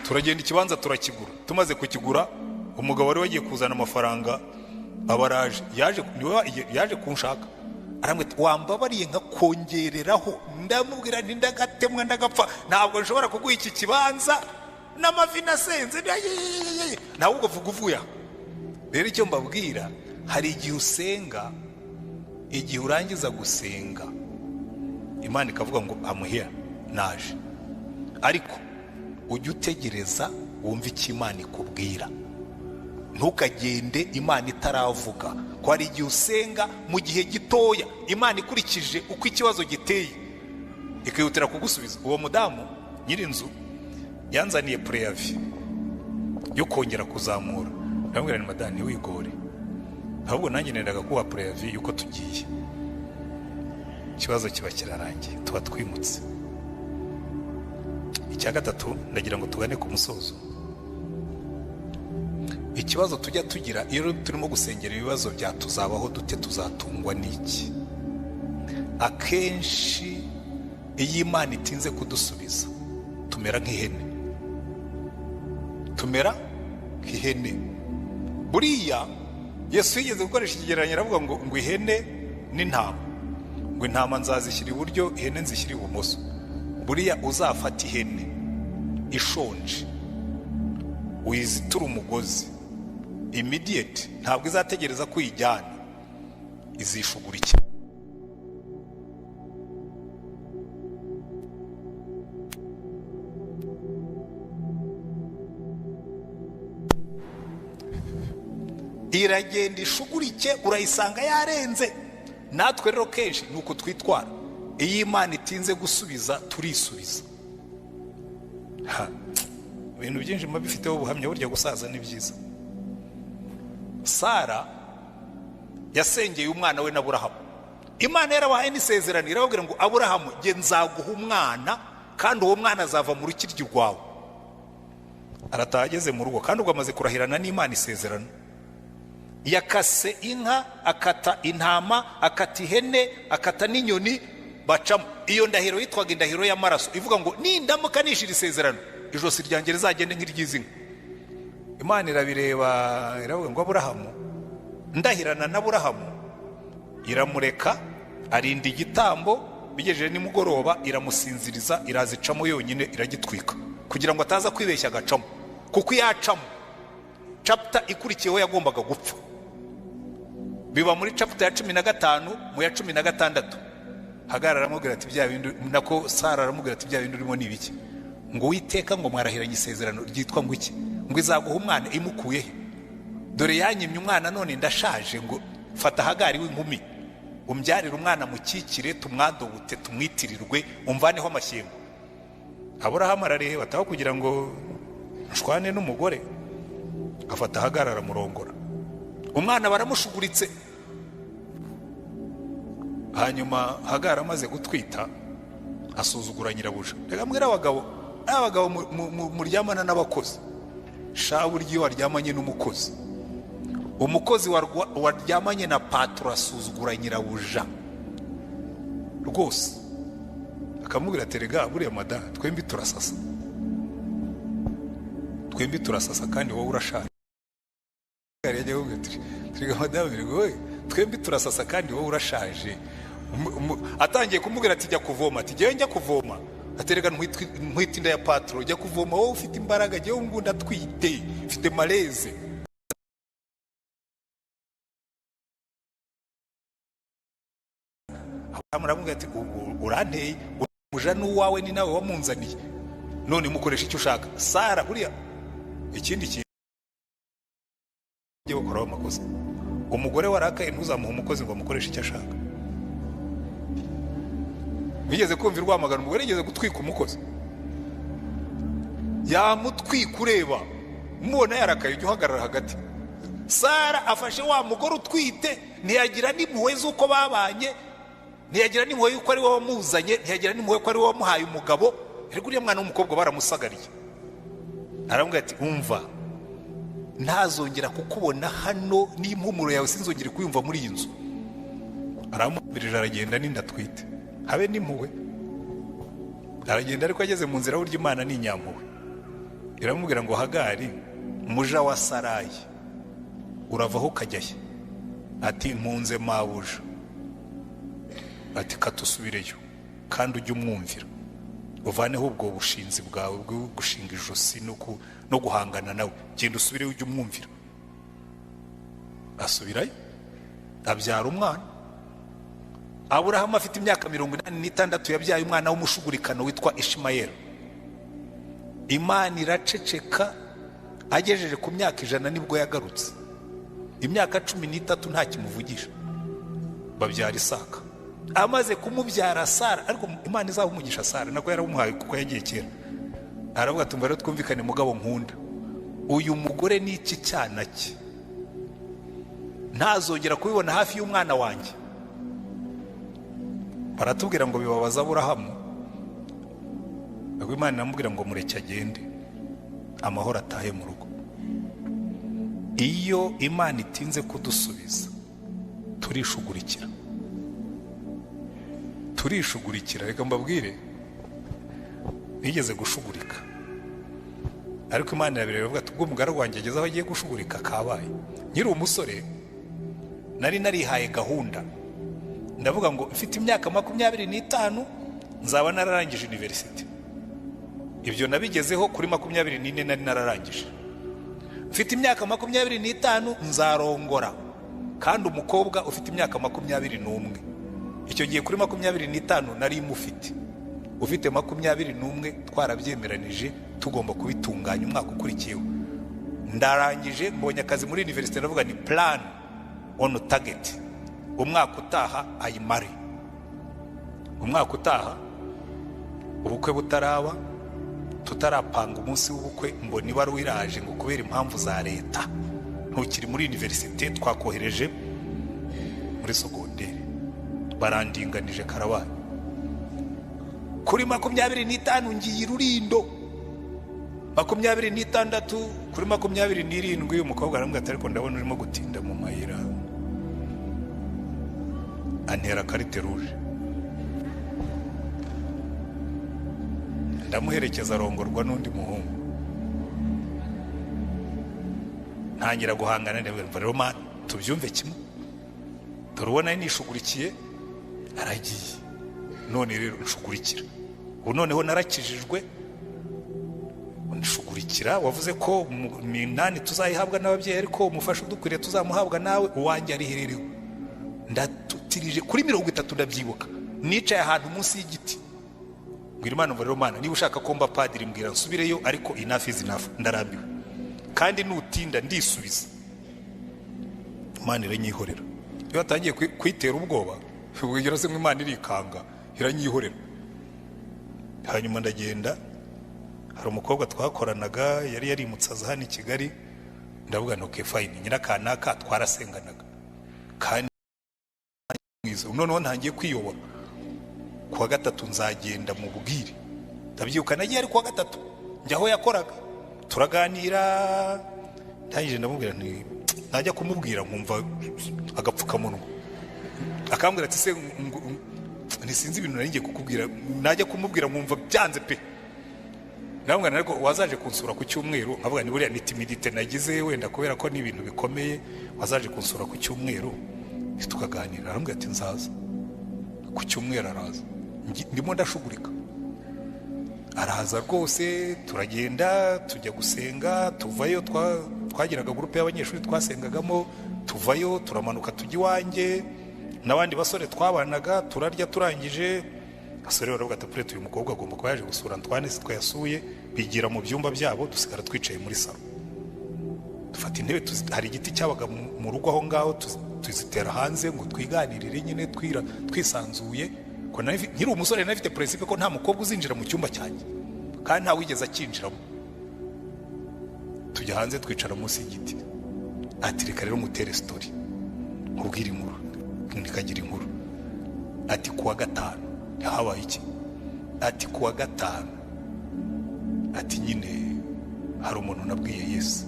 Turagenda, ikibanza turakigura. Tumaze kukigura, umugabo wari wagiye kuzana amafaranga abaraje, yaje, niwe yaje kunshaka, arambwira ati: "Wambabariye nkakongereraho?" Ndamubwira nti: "Ndagatemwa ndagapfa, ntabwo nshobora kuguha iki kibanza n'amavi nasenze." Nawe ubwo vuga uvuye aho. Rero icyo mbabwira, hari igihe usenga, igihe urangiza gusenga Imana ikavuga ngo: "Amuhera, naje." Ariko ujye utegereza wumve icyo Imana ikubwira, ntukagende Imana itaravuga, ko hari igihe usenga, mu gihe gitoya Imana ikurikije uko ikibazo giteye ikihutira kugusubiza. Uwo mudamu nyir'inzu yanzaniye préavis yo kongera kuzamura. Ndamubwira ni: "Madamu, ntiwigore, ahubwo nanjye nendaga kuba préavis y'uko tugiye." Ikibazo kiba kirarangiye, tuba twimutse. Icya gatatu, ndagira ngo tugane ku musozo. Ikibazo tujya tugira iyo turimo gusengera ibibazo bya tuzabaho dute, tuzatungwa n'iki, akenshi iyo Imana itinze kudusubiza tumera nk'ihene, tumera nk'ihene. Buriya Yesu yigeze gukoresha ikigereranyo, aravuga ngo ihene n'intama, ngo intama nzazishyira iburyo, ihene nzishyira ibumoso. Buriya uzafata ihene ishonje, uyizitura umugozi, immediate ntabwo izategereza ko uyijyana, izishugura iki. Iragenda ishugurike, urayisanga yarenze. Natwe rero kenshi ni uko twitwara. Iyo Imana itinze gusubiza, turisubiza. Ibintu byinshi mba bifiteho ubuhamya. Burya gusaza ni byiza. Sara yasengeye umwana we na Aburahamu. Imana yarabahaye n'isezerano, irababwira ngo: "Aburahamu, nge nzaguha umwana, kandi uwo mwana azava mu rukiryi rwawe." Arataha, ageze mu rugo, kandi ubwo amaze kurahirana n'Imana isezerano, yakase inka, akata intama, akata ihene, akata n'inyoni, bacamo. Iyo ndahiro yitwaga indahiro y'amaraso, ivuga ngo: "Nindamuka nishira isezerano, ijosi ryanjye rizagende nk'iry'izi nka." Imana irabireba, iravuga ngo: "Aburahamu, ndahirana na Aburahamu." Iramureka, arinda igitambo, bigejeje nimugoroba iramusinziriza, irazicamo yonyine, iragitwika kugira ngo ataza kwibeshya agacamo, kuko iyo acamo, chapter ikurikiyeho yagombaga gupfa. Biba muri chapter ya 15, mu ya 16 Hagara aramubwira ati: "Bya bindi," nako Sara aramubwira ati: "Bya bindi urimo ni ibiki?" Ngo: "Uwiteka ngo mwarahiranye isezerano ryitwa ngo iki, ngo izaguha umwana, imukuye he? Dore yanyimye umwana none ndashaje." Ngo: "Fata Hagari w'inkumi, umbyarire umwana, mukikire, tumwadobute, tumwitirirwe, umvaneho amashyengo." Aburahamu arareba, ataho kugira ngo nshwane n'umugore, afata Hagari aramurongora, umwana baramushuguritse. Hanyuma Hagari amaze gutwita asuzugura nyirabuja. Reka mbwira abagabo, abagabo muryamana n'abakozi, sha, burya iyo waryamanye n'umukozi, umukozi waryamanye na patron asuzugura nyirabuja rwose. Akamubwira ati rega buriya madamu twembi turasasa, twembi turasasa kandi wowe urashaje. Twembi turasasa kandi wowe urashaje. Atangiye kumubwira ati jya kuvoma, ati jyewe njya kuvoma, aterega ntwite inda ya patro, jya kuvoma wowe ufite imbaraga, jyewe ngubu ndatwite mfite maleze. Aramubwira ati uranteye, umuja n'uwawe ni nawe wamunzaniye, none mukoresha icyo ushaka. Sara buriya ikindi kintu bakoraho amakosa, umugore warakaye ntuzamuhe umukozi ngo amukoreshe icyo ashaka. Wigeze kumva irwamagana umugore yigeze gutwika umukozi, yamutwika ureba mubona yarakaye, ujya uhagarara hagati. Sara afashe wa mugore utwite, ntiyagira n'impuhwe z'uko babanye, ntiyagira n'impuhwe y'uko ari we wamuzanye, ntiyagira n'impuhwe ko ari we wamuhaye umugabo. Ariko uriya mwana w'umukobwa baramusagariye. Aramubwira ati umva, ntazongera kukubona hano, n'impumuro yawe sinzongere kuyumva muri iyi nzu. Aramumbirije aragenda n'inda atwite, habe n'impuhwe. Aragenda ariko ageze mu nzira, burya Imana ni inyampuhwe, iramubwira ngo Hagari muja wa Sarayi, uravaho ukajya he? Ati mpunze mabuja. Ati katusubireyo kandi ujye umwumvira, uvaneho ubwo bushinzi bwawe bwo gushinga ijosi no guhangana nawe, genda usubireyo ujye umwumvira. Asubirayo abyara umwana. Aburahamu afite imyaka 86 yabyaye umwana w'umushugurikano witwa Ishimayeli. Imana iraceceka, agejeje ku myaka 100 nibwo yagarutse. Imyaka 13 nta kimuvugisha. Babyara Isaka. Amaze kumubyara Sara, ariko Imana izabumugisha Sara nako yaramuhaye kuko yagiye kera. Aravuga ati rero twumvikane mugabo nkunda, uyu mugore ni iki cyana cye, ntazongera kubibona hafi y'umwana wanjye. Baratubwira ngo bibabaza Aburahamu, Imana iramubwira ngo mureke agende amahoro atahe mu rugo. Iyo Imana itinze kudusubiza turishugurikira, turishugurikira. Reka mbabwire, nigeze gushugurika, ariko Imana irabireba ivuga ati ubwo umugaragu wanjye ageze aho agiye gushugurika kabaye. Nkiri umusore nari narihaye gahunda, ndavuga ngo mfite imyaka 25 nzaba nararangije university. Ibyo nabigezeho kuri 24 nari nararangije. Mfite imyaka 25 nzarongora, kandi umukobwa ufite imyaka 21. Icyo gihe kuri 25 nari mufite, ufite 21 twarabyemeranije tugomba kubitunganya umwaka ukurikiyeho. Ndarangije mbonye akazi muri university, ndavuga ni plan on target, umwaka utaha ayimare. Umwaka utaha ubukwe butaraba, tutarapanga umunsi w'ubukwe, mbona ibaruwa iraje ngo kubera impamvu za leta ntukiri muri university, twakohereje muri sogonderi. Barandinganije karabaye. Kuri 25 ngiye Rurindo, 26 kuri 27 umukobwa aramubwira ati ariko ndabona urimo gutinda mu mayira, antera karite ruje. Ndamuherekeza arongorwa n'undi muhungu. Ntangira guhangana, ndabwira rero Mana tubyumve kimwe, dore ubona nishugurikiye aragiye, none rero nshugurikira. Ubu noneho narakijijwe, nshugurikira. Wavuze ko minani tuzayihabwa n'ababyeyi, ariko umufasha udukwiriye tuzamuhabwa nawe, uwanjye arihererewe. Ndatutirije kuri 30 ndabyibuka, nicaye ahantu munsi y'igiti, mbwira Imana ngo rero Mana niba ushaka ko mba padiri mbwira nsubireyo, ariko enough is enough, ndarambiwe kandi nutinda ndisubiza. Imana iranyihorera. Iyo atangiye kwitera ubwoba, ubwo se Imana irikanga iranyihorera. Hanyuma ndagenda, hari umukobwa twakoranaga yari yarimutse aza hano i Kigali, ndavuga nti okay fine, nyirakanaka twarasenganaga kandi mwiza, noneho ntangiye kwiyobora. Kuwa gatatu nzagenda mu bwire, ndabyibuka nagiye ari kuwa gatatu, njya aho yakoraga turaganira. Ndangije ndamubwira nti najya kumubwira nkumva agapfukamunwa, akambwira ati se Ntisinzi ibintu nari ngiye kukubwira, najya kumubwira nkumva byanze pe. Ndamubwira, ariko wazaje kunsura ku cyumweru? Nkavuga ni buriya ni timidité nagize wenda, kubera ko ni ibintu bikomeye. Wazaje kunsura ku cyumweru tukaganira? Arambwira ati: "Nzaza ku cyumweru." Araza, ndimo ndashugurika, araza rwose, turagenda tujya gusenga. Tuvayo, twagiraga groupe y'abanyeshuri twasengagamo. Tuvayo turamanuka tujya iwanjye n'abandi basore twabanaga, turarya. Turangije, abasore baravuga ati: "Purete, uyu mukobwa agomba kuba yaje gusura Antoine, si twayasuye." Bigira mu byumba byabo, dusigara twicaye muri salon. Dufata intebe, hari igiti cyabaga mu rugo aho ngaho, tuzitera hanze ngo twiganirire nyine twisanzuye. Ko nkiri umusore nari mfite principe ko nta mukobwa uzinjira mu cyumba cyanjye, kandi nta wigeze akinjiramo. Tujya hanze, twicara munsi y'igiti. Ati: "Reka rero ngutere story, nkubwire inkuru." Nikagira inkuru. Ati: "Kuwa gatanu ntihabaye iki?" Ati: "Kuwa gatanu," ati, "nyine hari umuntu nabwiye Yesu."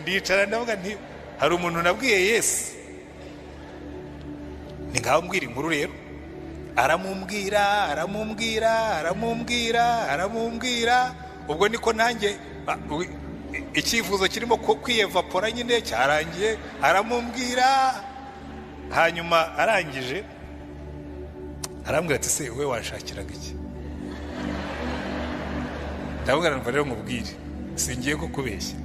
Ndicara ndavuga nti: "Hari umuntu nabwiye Yesu?" Ni ngaho mbwira inkuru rero. Aramubwira, aramubwira, aramubwira, aramubwira. Ubwo niko nanjye icyifuzo kirimo kwiyevapora nyine cyarangiye. Aramubwira, hanyuma arangije arambwira ati: "Se we wanshakiraga iki?" Ndavuga numva rero nkubwire, singiye kukubeshya,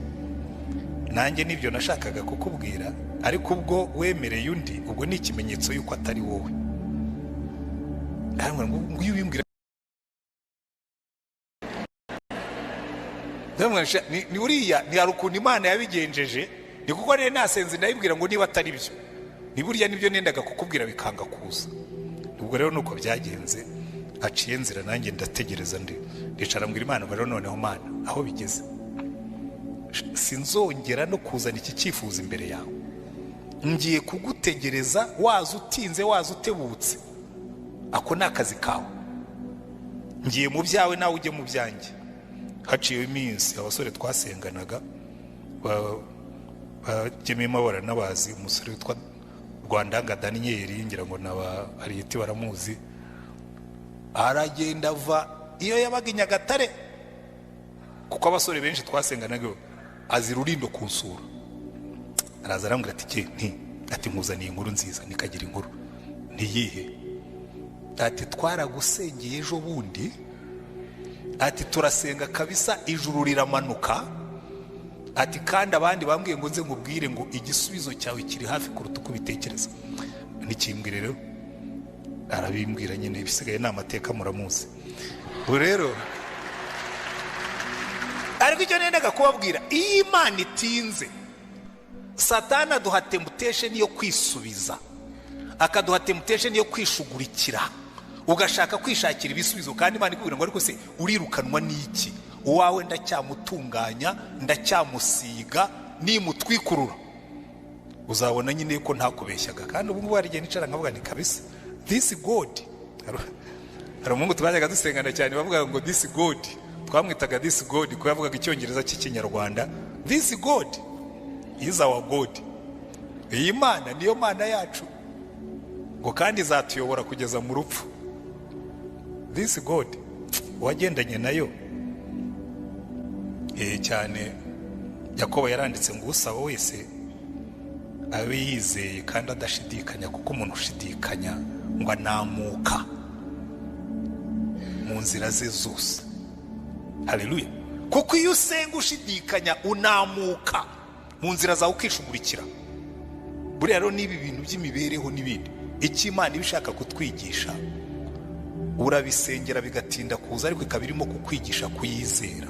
nanjye nibyo nashakaga kukubwira, ariko ubwo wemereye undi, ubwo ni ikimenyetso y'uko atari wowe. Arambwira ngo nguyu ubimbwira. Ndamubwira, ni uriya, ni hari ukuntu Imana yabigenjeje, ni kuko rero nasenze ndayibwira ngo niba atari byo, ni burya nibyo nendaga kukubwira bikanga kuza. Ubwo rero nuko byagenze, aciye nzira, nanjye ndategereza, ndi ndicara mbwira Imana ngo: "Rero noneho Mana, aho bigeze sinzongera no kuzana iki cyifuzo imbere yawe. Ngiye kugutegereza, waza utinze, waza utebutse, ako ni akazi kawe. Ngiye mu byawe, nawe ujye mu byanjye." Haciyeho iminsi, abasore twasenganaga bagemeyemo baranabazi, umusore witwa Rwandanga Daniyeli, ngira ngo naba Ariyeti baramuzi, aragenda ava iyo yabaga i Nyagatare, kuko abasore benshi twasenganaga, azi Rurindo, kunsura. Araza arambwira ati: "Ke nti," ati, "nkuzaniye inkuru nziza." Nikagira inkuru. Ntiyihe? Ati: "Twaragusengeye ejo bundi," ati, "turasenga kabisa, ijuru riramanuka," ati, "kandi abandi bambwiye ngo nze nkubwire ngo igisubizo cyawe kiri hafi kuruta uko ubitekereza." Ntikimbwire rero. Arabimbwira nyine, ibisigaye ni amateka, muramuzi. Ubu rero ariko icyo nendaga kubabwira, iyo Imana itinze, Satani aduha temptation yo kwisubiza, akaduha temptation yo kwishugurikira, ugashaka kwishakira ibisubizo, kandi Imana ikubwira ngo: "Ariko se urirukanwa n'iki? Uwawe ndacyamutunganya, ndacyamusiga, nimutwikurura uzabona nyine ko ntakubeshyaga." Kandi ubu ngubu hari igihe nicara nkavuga ni kabisa, this God. Hari umuhungu twajyaga dusengana cyane bavuga ngo "this God", twamwitaga "this God" kuko yavugaga Icyongereza cy'Ikinyarwanda. This God is our God. Iyi Mana niyo Mana yacu, ngo kandi izatuyobora kugeza mu rupfu. This God wagendanye nayo cyane. Yakobo yaranditse ngo: "Usaba wese abe yizeye kandi adashidikanya, kuko umuntu ushidikanya ngo anamuka mu nzira ze zose." Haleluya! Kuko iyo usenga ushidikanya, unamuka mu nzira zawe, ukishugurikira. Buriya rero n'ibi bintu by'imibereho n'ibindi, icyo Imana iba ishaka kutwigisha, urabisengera bigatinda kuza, ariko ikaba irimo kukwigisha kuyizera.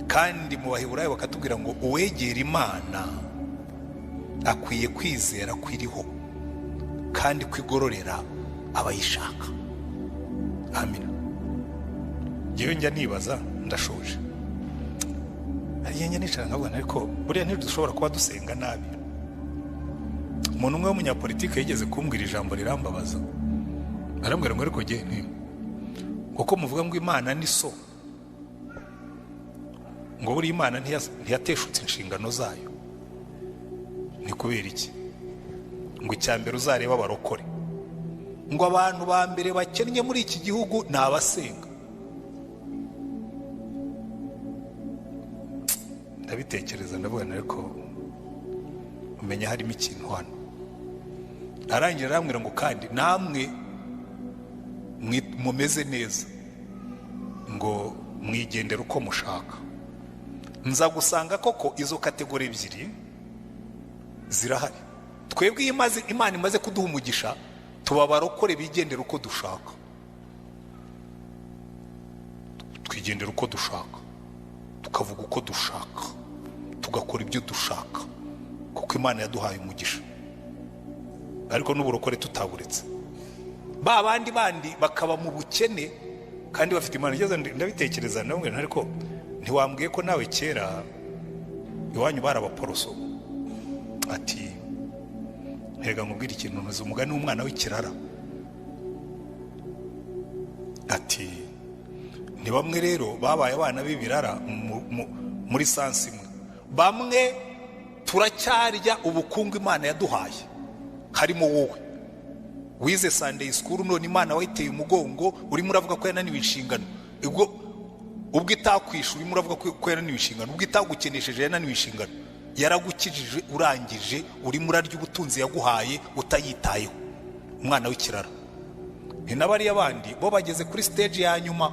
Kandi mu Baheburayo bakatubwira ngo: "Uwegera Imana akwiye kwizera ko iriho, kandi ko igororera abayishaka." Amina. Ngewe njya nibaza, ndashoje, hari njya nicara nkavuga, ariko buriya ntidushobora kuba dusenga nabi? Umuntu umwe w'umunyapolitike yigeze kumbwira ijambo rirambabaza. Arambwira ngo: "Ariko jye nti kuko muvuga ngo Imana ni so, ngo buriya Imana ntiyateshutse inshingano zayo, ni kubera iki?" Ngo icya mbere uzareba abarokore, ngo abantu ba mbere bakennye muri iki gihugu ni abasenga. Ndabitekereza ndavuga, ariko umenya harimo ikintu hano. Arangira arambwira ngo kandi namwe mumeze neza, ngo mwigendera uko mushaka. Nza gusanga koko izo category ebyiri zirahari. Twebwe Imana imaze kuduha umugisha, tuba barokore bigendera uko dushaka, twigendera uko dushaka, tukavuga uko dushaka, tugakora ibyo dushaka, kuko Imana yaduhaye umugisha. Ariko n'uburokore tutaburetse, ba bandi bandi bakaba mu bukene kandi bafite Imana. Ndabitekereza ndamubwira, ariko ntiwambwiye ko nawe kera iwanyu bari abaporoso? Ati reka nkubwire ikintu, ntuzi umugani w'umwana w'ikirara. Ati ni bamwe rero babaye abana b'ibirara muri sens imwe, bamwe turacyarya ubukungu Imana yaduhaye, harimo wowe wize Sunday school, none Imana wayiteye umugongo, urimo uravuga ko yananiwe inshingano. Ubwo itakwisha urimo uravuga ko yananiwe inshingano, ubwo itagukenesheje yananiwe inshingano, yaragukijije urangije urimo urarya ubutunzi yaguhaye utayitayeho, umwana w'ikirara. Ni n'abariya bandi bo bageze kuri stage ya nyuma,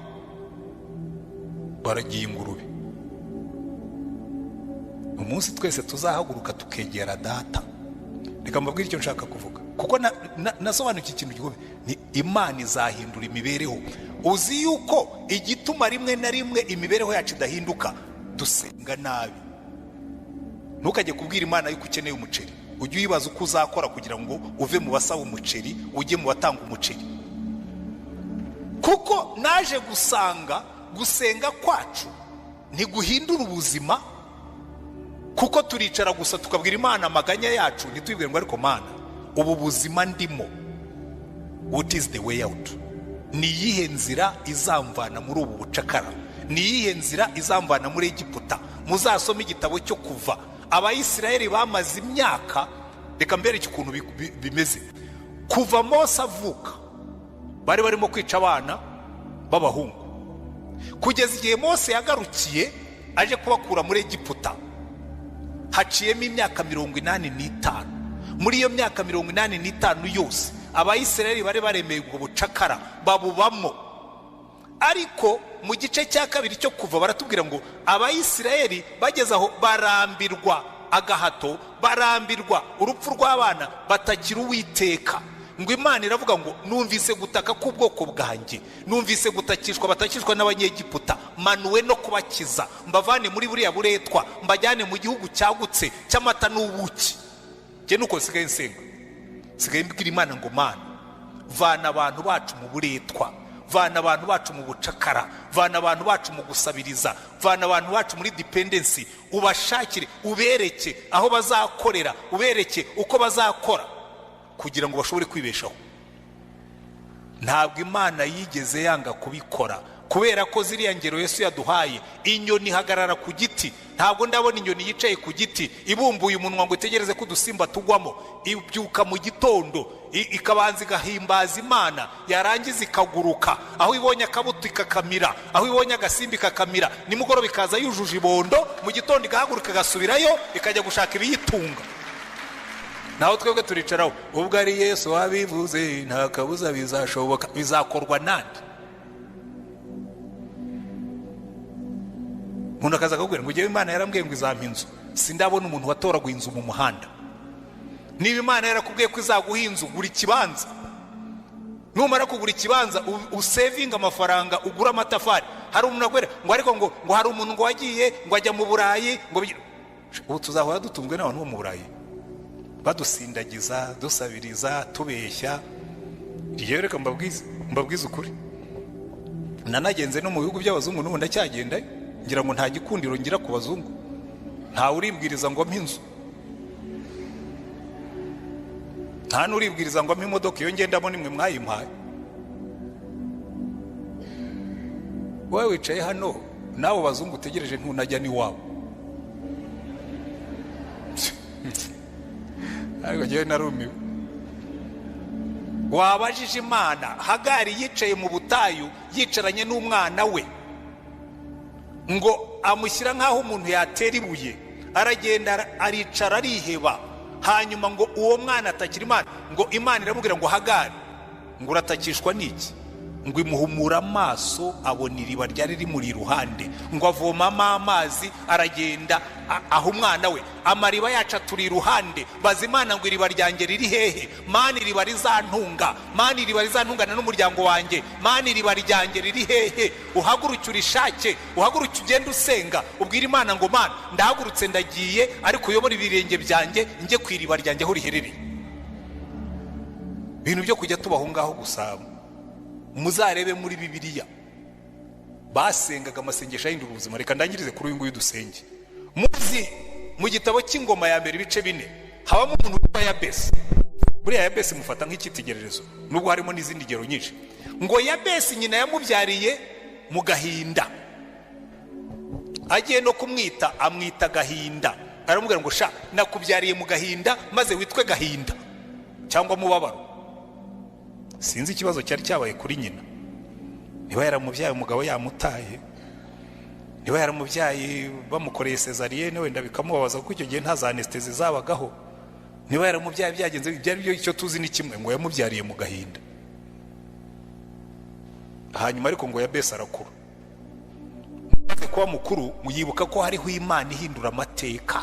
baragiye ingurube. Umunsi twese tuzahaguruka tukegera Data. Reka mbabwire icyo nshaka kuvuga, kuko nasobanukiwe ikintu gikomeye, ni Imana izahindura imibereho. Uzi yuko igituma rimwe na rimwe imibereho yacu idahinduka, dusenga nabi. Ntukajye kubwira Imana yuko ukeneye umuceri, ujye uyibaza uko uzakora kugira ngo uve mu basaba umuceri ujye mu batanga umuceri. Kuko naje gusanga gusenga kwacu ntiguhindura ubuzima, kuko turicara gusa tukabwira Imana amaganya yacu, ntitwibwire ngo ariko Mana, ubu buzima ndimo, what is the way out? Ni iyihe nzira izamvana muri ubu bucakara? Ni iyihe nzira izamvana muri Egiputa? Muzasome igitabo cyo Kuva. Abayisiraheli bamaze imyaka, reka mbereke ukuntu bimeze. Kuva Mose avuka bari barimo kwica abana b'abahungu, kugeza igihe Mose yagarukiye aje kubakura muri Egiputa, haciyemo imyaka 85. Muri iyo myaka 85 yose Abayisiraheli bari baremeye ubwo bucakara babubamo. Ariko mu gice cya kabiri cyo Kuva baratubwira ngo Abayisiraheli bageze aho barambirwa agahato, barambirwa urupfu rw'abana, batakira Uwiteka. Ngo Imana iravuga ngo numvise gutaka k'ubwoko bwanjye, numvise gutakishwa batakishwa n'Abanyegiputa, manuwe no kubakiza, mbavane muri buriya buretwa, mbajyane mu gihugu cyagutse cy'amata n'ubuki. Njye nuko nsigaye nsenga, nsigaye mbwira Imana ngo Mana, vana abantu bacu mu buretwa, vana abantu bacu mu bucakara, vana abantu bacu mu gusabiriza, vana abantu bacu muri dependency, ubashakire, ubereke aho bazakorera, ubereke uko bazakora kugira ngo bashobore kwibeshaho. Ntabwo Imana yigeze yanga kubikora, kubera ko ziriya ngero Yesu yaduhaye, inyoni ihagarara ku giti. Ntabwo ndabona inyoni yicaye ku giti ibumbuye umunwa ngo itegereze ko udusimba tugwamo. Ibyuka mu gitondo ikabanza igahimbaza Imana, yarangiza ikaguruka, aho ibonye akabuto ikakamira, aho ibonye agasimba ikakamira, nimugoroba ikaza yujuje ibondo, mu gitondo igahaguruka igasubirayo ikajya gushaka ibiyitunga. Naho twebwe turicaraho, ubwo ari Yesu wabivuze nta kabuza bizashoboka. Bizakorwa nande? Umuntu akaza akakubwira ngo njyewe Imana yarambwiye ngo izampa inzu, sindabona umuntu watoraguye inzu mu muhanda. Niba Imana yarakubwiye ko izaguha inzu, gura ikibanza. Numara kugura ikibanza, usevinga amafaranga, ugura amatafari. Hari umuntu akwera ngo ariko ngo hari umuntu ngo wagiye ngo ajya mu Burayi, ngo ubu tuzahora dutunzwe n'abantu bo mu Burayi badusindagiza, dusabiriza, tubeshya. Rero reka mbabwize ukuri, nanagenze no mu bihugu by'abazungu, n'ubu ndacyagenda, ngira ngo nta gikundiro ngira ku bazungu, ntawe uribwiriza ngo mpe inzu, nta n'uribwiriza ngo mpe imodoka, iyo ngendamo nimwe mwayimpaye. Wowe wicaye hano n'abo bazungu utegereje ntunajya n'iwabo. Ariko njyewe narumiwe. Wabajije Imana? Hagari yicaye mu butayu, yicaranye n'umwana we, ngo amushyira nk'aho umuntu yatera ibuye, aragenda aricara, ariheba. Hanyuma ngo uwo mwana atakira Imana, ngo Imana iramubwira ngo: "Hagari," ngo, "uratakishwa n'iki?" Ngo imuhumura amaso, abona iriba ryari rimuri iruhande, ngo avomamo amazi, aragenda aha umwana we. Amariba yacu aturi iruhande. Baza Imana ngo: "Iriba ryanjye riri hehe, Mana? Iriba rizantunga, Mana, iriba rizantungana n'umuryango wanjye, Mana, iriba ryanjye riri hehe?" Uhaguruke urishake, uhaguruke ugende usenga, ubwire Imana ngo: "Mana, ndahagurutse ndagiye, ariko uyobore ibirenge byanjye njye ku iriba ryanjye aho riherereye." Ibintu byo kujya tubaho ngaho gusa, muzarebe muri Bibiliya basengaga amasengesho ahindura ubuzima. Reka ndangirize kuri uyu nguyu dusenge. Muzi mu gitabo cy'Ingoma ya Mbere ibice 4, habamo umuntu witwa Yabesi. Buriya Yabesi mufata nk'icyitegererezo, nubwo harimo n'izindi ngero nyinshi. Ngo Yabesi nyina yamubyariye mu gahinda, agiye no kumwita amwita Gahinda. Aramubwira ngo: "Sha, nakubyariye mu gahinda, maze witwe Gahinda cyangwa Mubabaro." Sinzi ikibazo cyari cyabaye kuri nyina, niba yaramubyaye umugabo yamutaye, niba yaramubyaye bamukoreye césarienne wenda bikamubabaza, kuko icyo gihe nta za anesthésie zabagaho, niba yaramubyaye byagenze ibyo ari byo, icyo tuzi ni kimwe, ngo yamubyariye mu gahinda. Hanyuma ariko ngo Yabesi arakura, maze kuba mukuru yibuka ko hariho Imana ihindura amateka,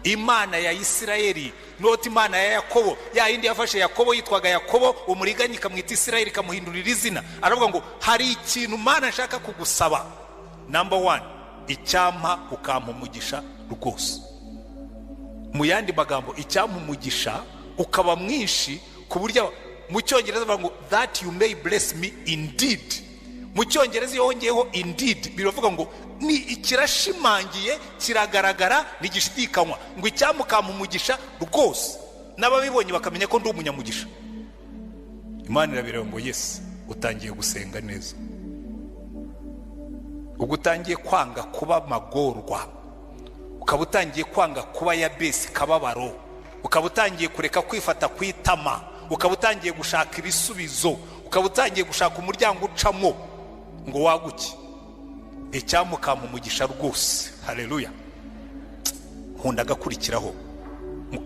Imana ya Isirayeli, not Imana ya Yakobo, ya yindi yafashe Yakobo yitwaga Yakobo umuriganya, ikamwita Isirayeli, ikamuhindurira izina. Aravuga ngo: "Hari ikintu, Mana, nshaka kugusaba. Number one, icyampa ukampa umugisha rwose." Mu yandi magambo, icyampa umugisha ukaba mwinshi, ku buryo mu Cyongereza bavuga ngo "that you may bless me indeed". Mu Cyongereza iyo wongeyeho "indeed" biravuga ngo ni ikirashimangiye, kiragaragara, ntigishidikanywa. Ngo icyampa ukampa umugisha rwose, n'ababibonye bakamenya ko ndi umunyamugisha. Imana irabireba ngo: "Yes, utangiye gusenga neza." Ubwo utangiye kwanga kuba Magorwa, ukaba utangiye kwanga kuba Yabesi Kababaro, ukaba utangiye kureka kwifata ku itama, ukaba utangiye gushaka ibisubizo, ukaba utangiye gushaka umuryango ucamo ngo waguke, icyampa ukampa umugisha rwose. Hareruya! Nkunda agakurikiraho: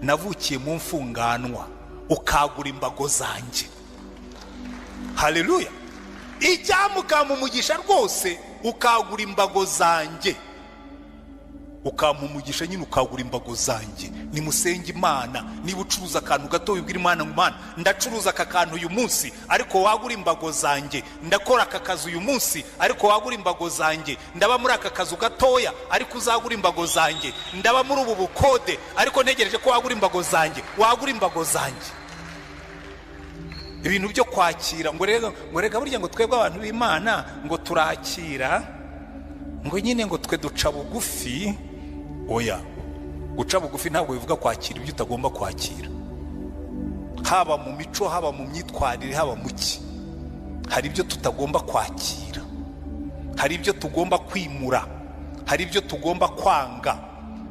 "Navukiye mu mfunganwa, ukagura imbago zanjye." Hareruya! Icyampa ukampa umugisha rwose, ukagura imbago zanjye, ukampa umugisha nyine, ukagura imbago zanjye. Nimusenge Imana. Niba ucuruza akantu gato, wibwira Imana ngo: "Imana, ndacuruza aka kantu uyu munsi, ariko wagura imbago zanjye. Ndakora aka kazi uyu munsi, ariko wagura imbago zanjye. Ndaba muri aka kazu gatoya, ariko uzagura imbago zanjye. Ndaba muri ubu bukode, ariko ntegereje ko wagura imbago zanjye, wagura imbago zanjye." Ibintu byo kwakira, ngo rega, ngo rega burya, ngo twebwe abantu b'Imana ngo turakira, ngo nyine ngo twe duca bugufi. Oya, guca bugufi ntabwo bivuga kwakira ibyo utagomba kwakira. Haba mu mico, haba mu myitwarire, haba mu ki, hari ibyo tutagomba kwakira, hari ibyo tugomba kwimura, hari ibyo tugomba kwanga,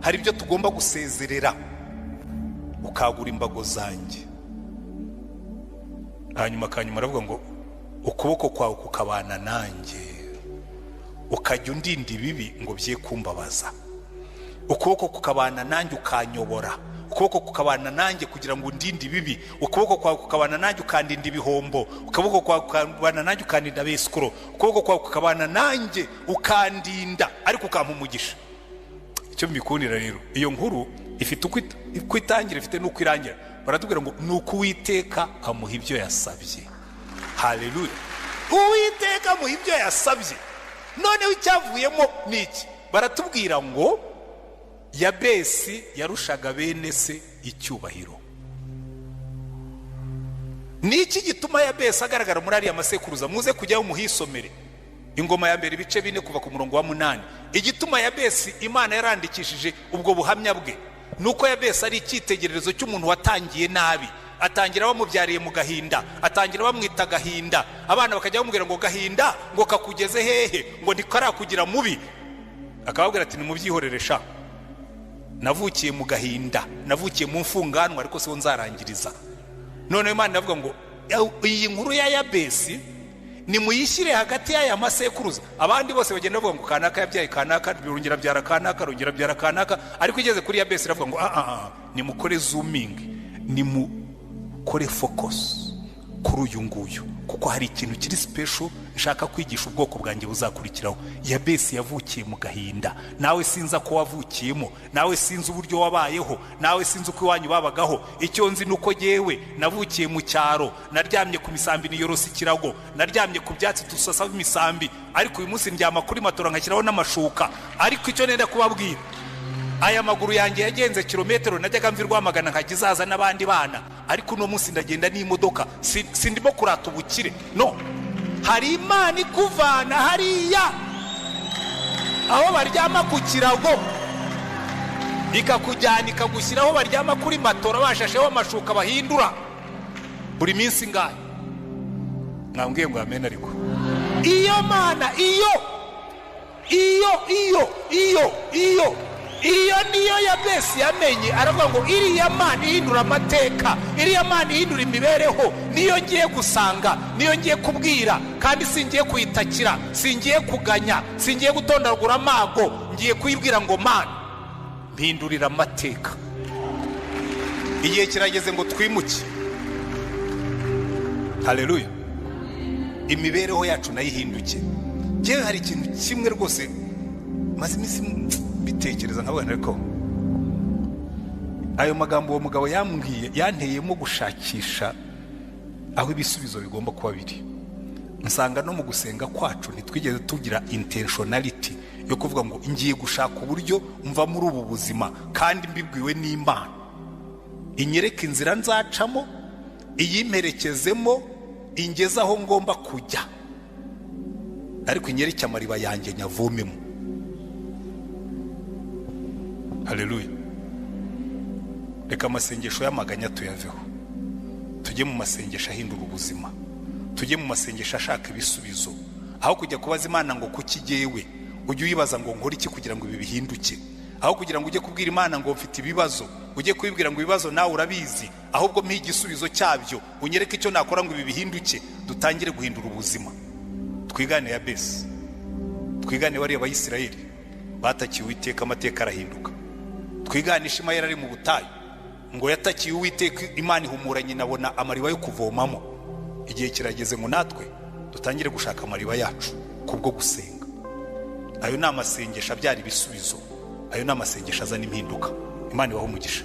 hari ibyo tugomba gusezerera. Ukagura imbago zanjye. Hanyuma akanyuma aravuga ngo: "Ukuboko kwawe kukabana nanjye, ukajya undinda ibibi ngo bye kumbabaza." Ukuboko kukabana nanjye, ukanyobora. Ukuboko kukabana nanjye kugira ngo undinde ibibi. Ukuboko kwawe kukabana nanjye, ukandinda ibihombo. Ukuboko kwawe kukabana nanjye, ukandinda abesikoro. Ukuboko kwawe kukabana nanjye, ukandinda, ariko ukampa umugisha. Icyo mbikundira rero, iyo nkuru ifite uko itangira, ifite n'uko irangira. Baratubwira ngo ni uko Uwiteka amuha ibyo yasabye. Haleluya! Uwiteka amuha ibyo yasabye. Noneho icyavuyemo ni iki? Baratubwira ngo Yabesi yarushaga bene se icyubahiro. Ni iki gituma Yabesi agaragara muri ariya masekuruza? Muze kujyaho muhisomere, Ingoma ya Mbere ibice 4 kuva ku murongo wa 8. Igituma Yabesi Imana yarandikishije ubwo buhamya bwe ni uko Yabesi ari icyitegererezo cy'umuntu watangiye nabi. Atangira bamubyariye mu gahinda, atangira bamwita Gahinda, abana bakajya bamubwira ngo: "Gahinda ngo kakugeze hehe, ngo ntikarakugira mubi?" Akababwira ati: "Nimubyihorere sha, navukiye mu gahinda, navukiye mu mfunganwa, ariko siho nzarangiriza." Noneho Imana iravuga ngo Iyi nkuru ya Yabesi nimuyishyire hagati y'aya masekuruza. Abandi bose bagenda bavuga ngo kanaka yabyaye kanaka, rongera abyara kanaka, rongera abyara kanaka, ariko igeze kuri Yabesi iravuga ngo ah, nimukore zooming, nimukore focus kuri uyu nguyu, kuko hari ikintu kiri special nshaka kwigisha ubwoko bwanjye buzakurikiraho. Yabesi yavukiye mu gahinda. Nawe sinzi ako wavukiyemo, nawe sinzi uburyo wabayeho, nawe sinzi uko iwanyu babagaho. Icyo nzi ni uko yewe navukiye mu cyaro, naryamye ku misambi niyorosa ikirago, naryamye ku byatsi dusasa imisambi, ariko uyu munsi ndyama kuri matora nkashyiraho n'amashuka. Ariko icyo nenda kubabwira, aya maguru yanjye yagenze kilometero, najyaga mva i Rwamagana nkajya izaza n'abandi bana, ariko uno munsi ndagenda n'imodoka. Sindimo kurata ubukire, no hari Imana ikuvana hariya aho baryama ku kirago, ikakujyana ikagushyira aho baryama kuri matora bashasheho amashuka bahindura buri minsi ingahe. Mwambwiye ngo amen. Ariko iyo Mana, iyo iyo iyo iyo iyo iyo niyo Yabesi yamenye. Aravuga ngo iriya Mana ihindura amateka, iriya Mana ihindura imibereho, niyo ngiye gusanga, niyo ngiye kubwira, kandi singiye kuyitakira, singiye kuganya, singiye gutondagura amago, ngiye kuyibwira ngo Mana, mpindurira amateka. Igihe kirageze ngo twimuke. Haleluya! Imibereho yacu nayo ihinduke. Ngewe hari ikintu kimwe rwose maze iminsi mbitekereza, nkabona, ariko ayo magambo uwo mugabo yambwiye yanteyemo gushakisha aho ibisubizo bigomba kuba biri, nsanga no mu gusenga kwacu ntitwigeze tugira intentionality yo kuvuga ngo ngiye gushaka uburyo mva muri ubu buzima, kandi mbibwiwe n'Imana inyereka inzira nzacamo, iyimperekezemo, ingeze aho ngomba kujya, ariko inyereke amariba yanjye nyavomemo. Haleluya! Reka amasengesho y'amaganya tuyaveho, tujye mu masengesho ahindura ubuzima, tujye mu masengesho ashaka ibisubizo. Aho kujya kubaza Imana ngo kuki jyewe, ujye uyibaza ngo nkore iki kugira ngo ibi bihinduke? Aho kugira ngo ujye kubwira Imana ngo mfite ibibazo, ujye kubibwira ngo ibibazo nawe urabizi, ahubwo mpa igisubizo cyabyo, unyereke icyo nakora ngo ibi bihinduke. Dutangire guhindura ubuzima, twigane Yabesi, twigane bariya Bayisirayeli batakiye Uwiteka, amateka arahinduka. Twigane Ishimayeli ari mu butayu, ngo yatakiye Uwiteka, Imana ihumura nyina, abona amariba yo kuvomamo. Igihe kirageze ngo natwe dutangire gushaka amariba yacu kubwo gusenga. Ayo ni amasengesho abyara ibisubizo, ayo ni amasengesho azana impinduka. Imana ibahe umugisha.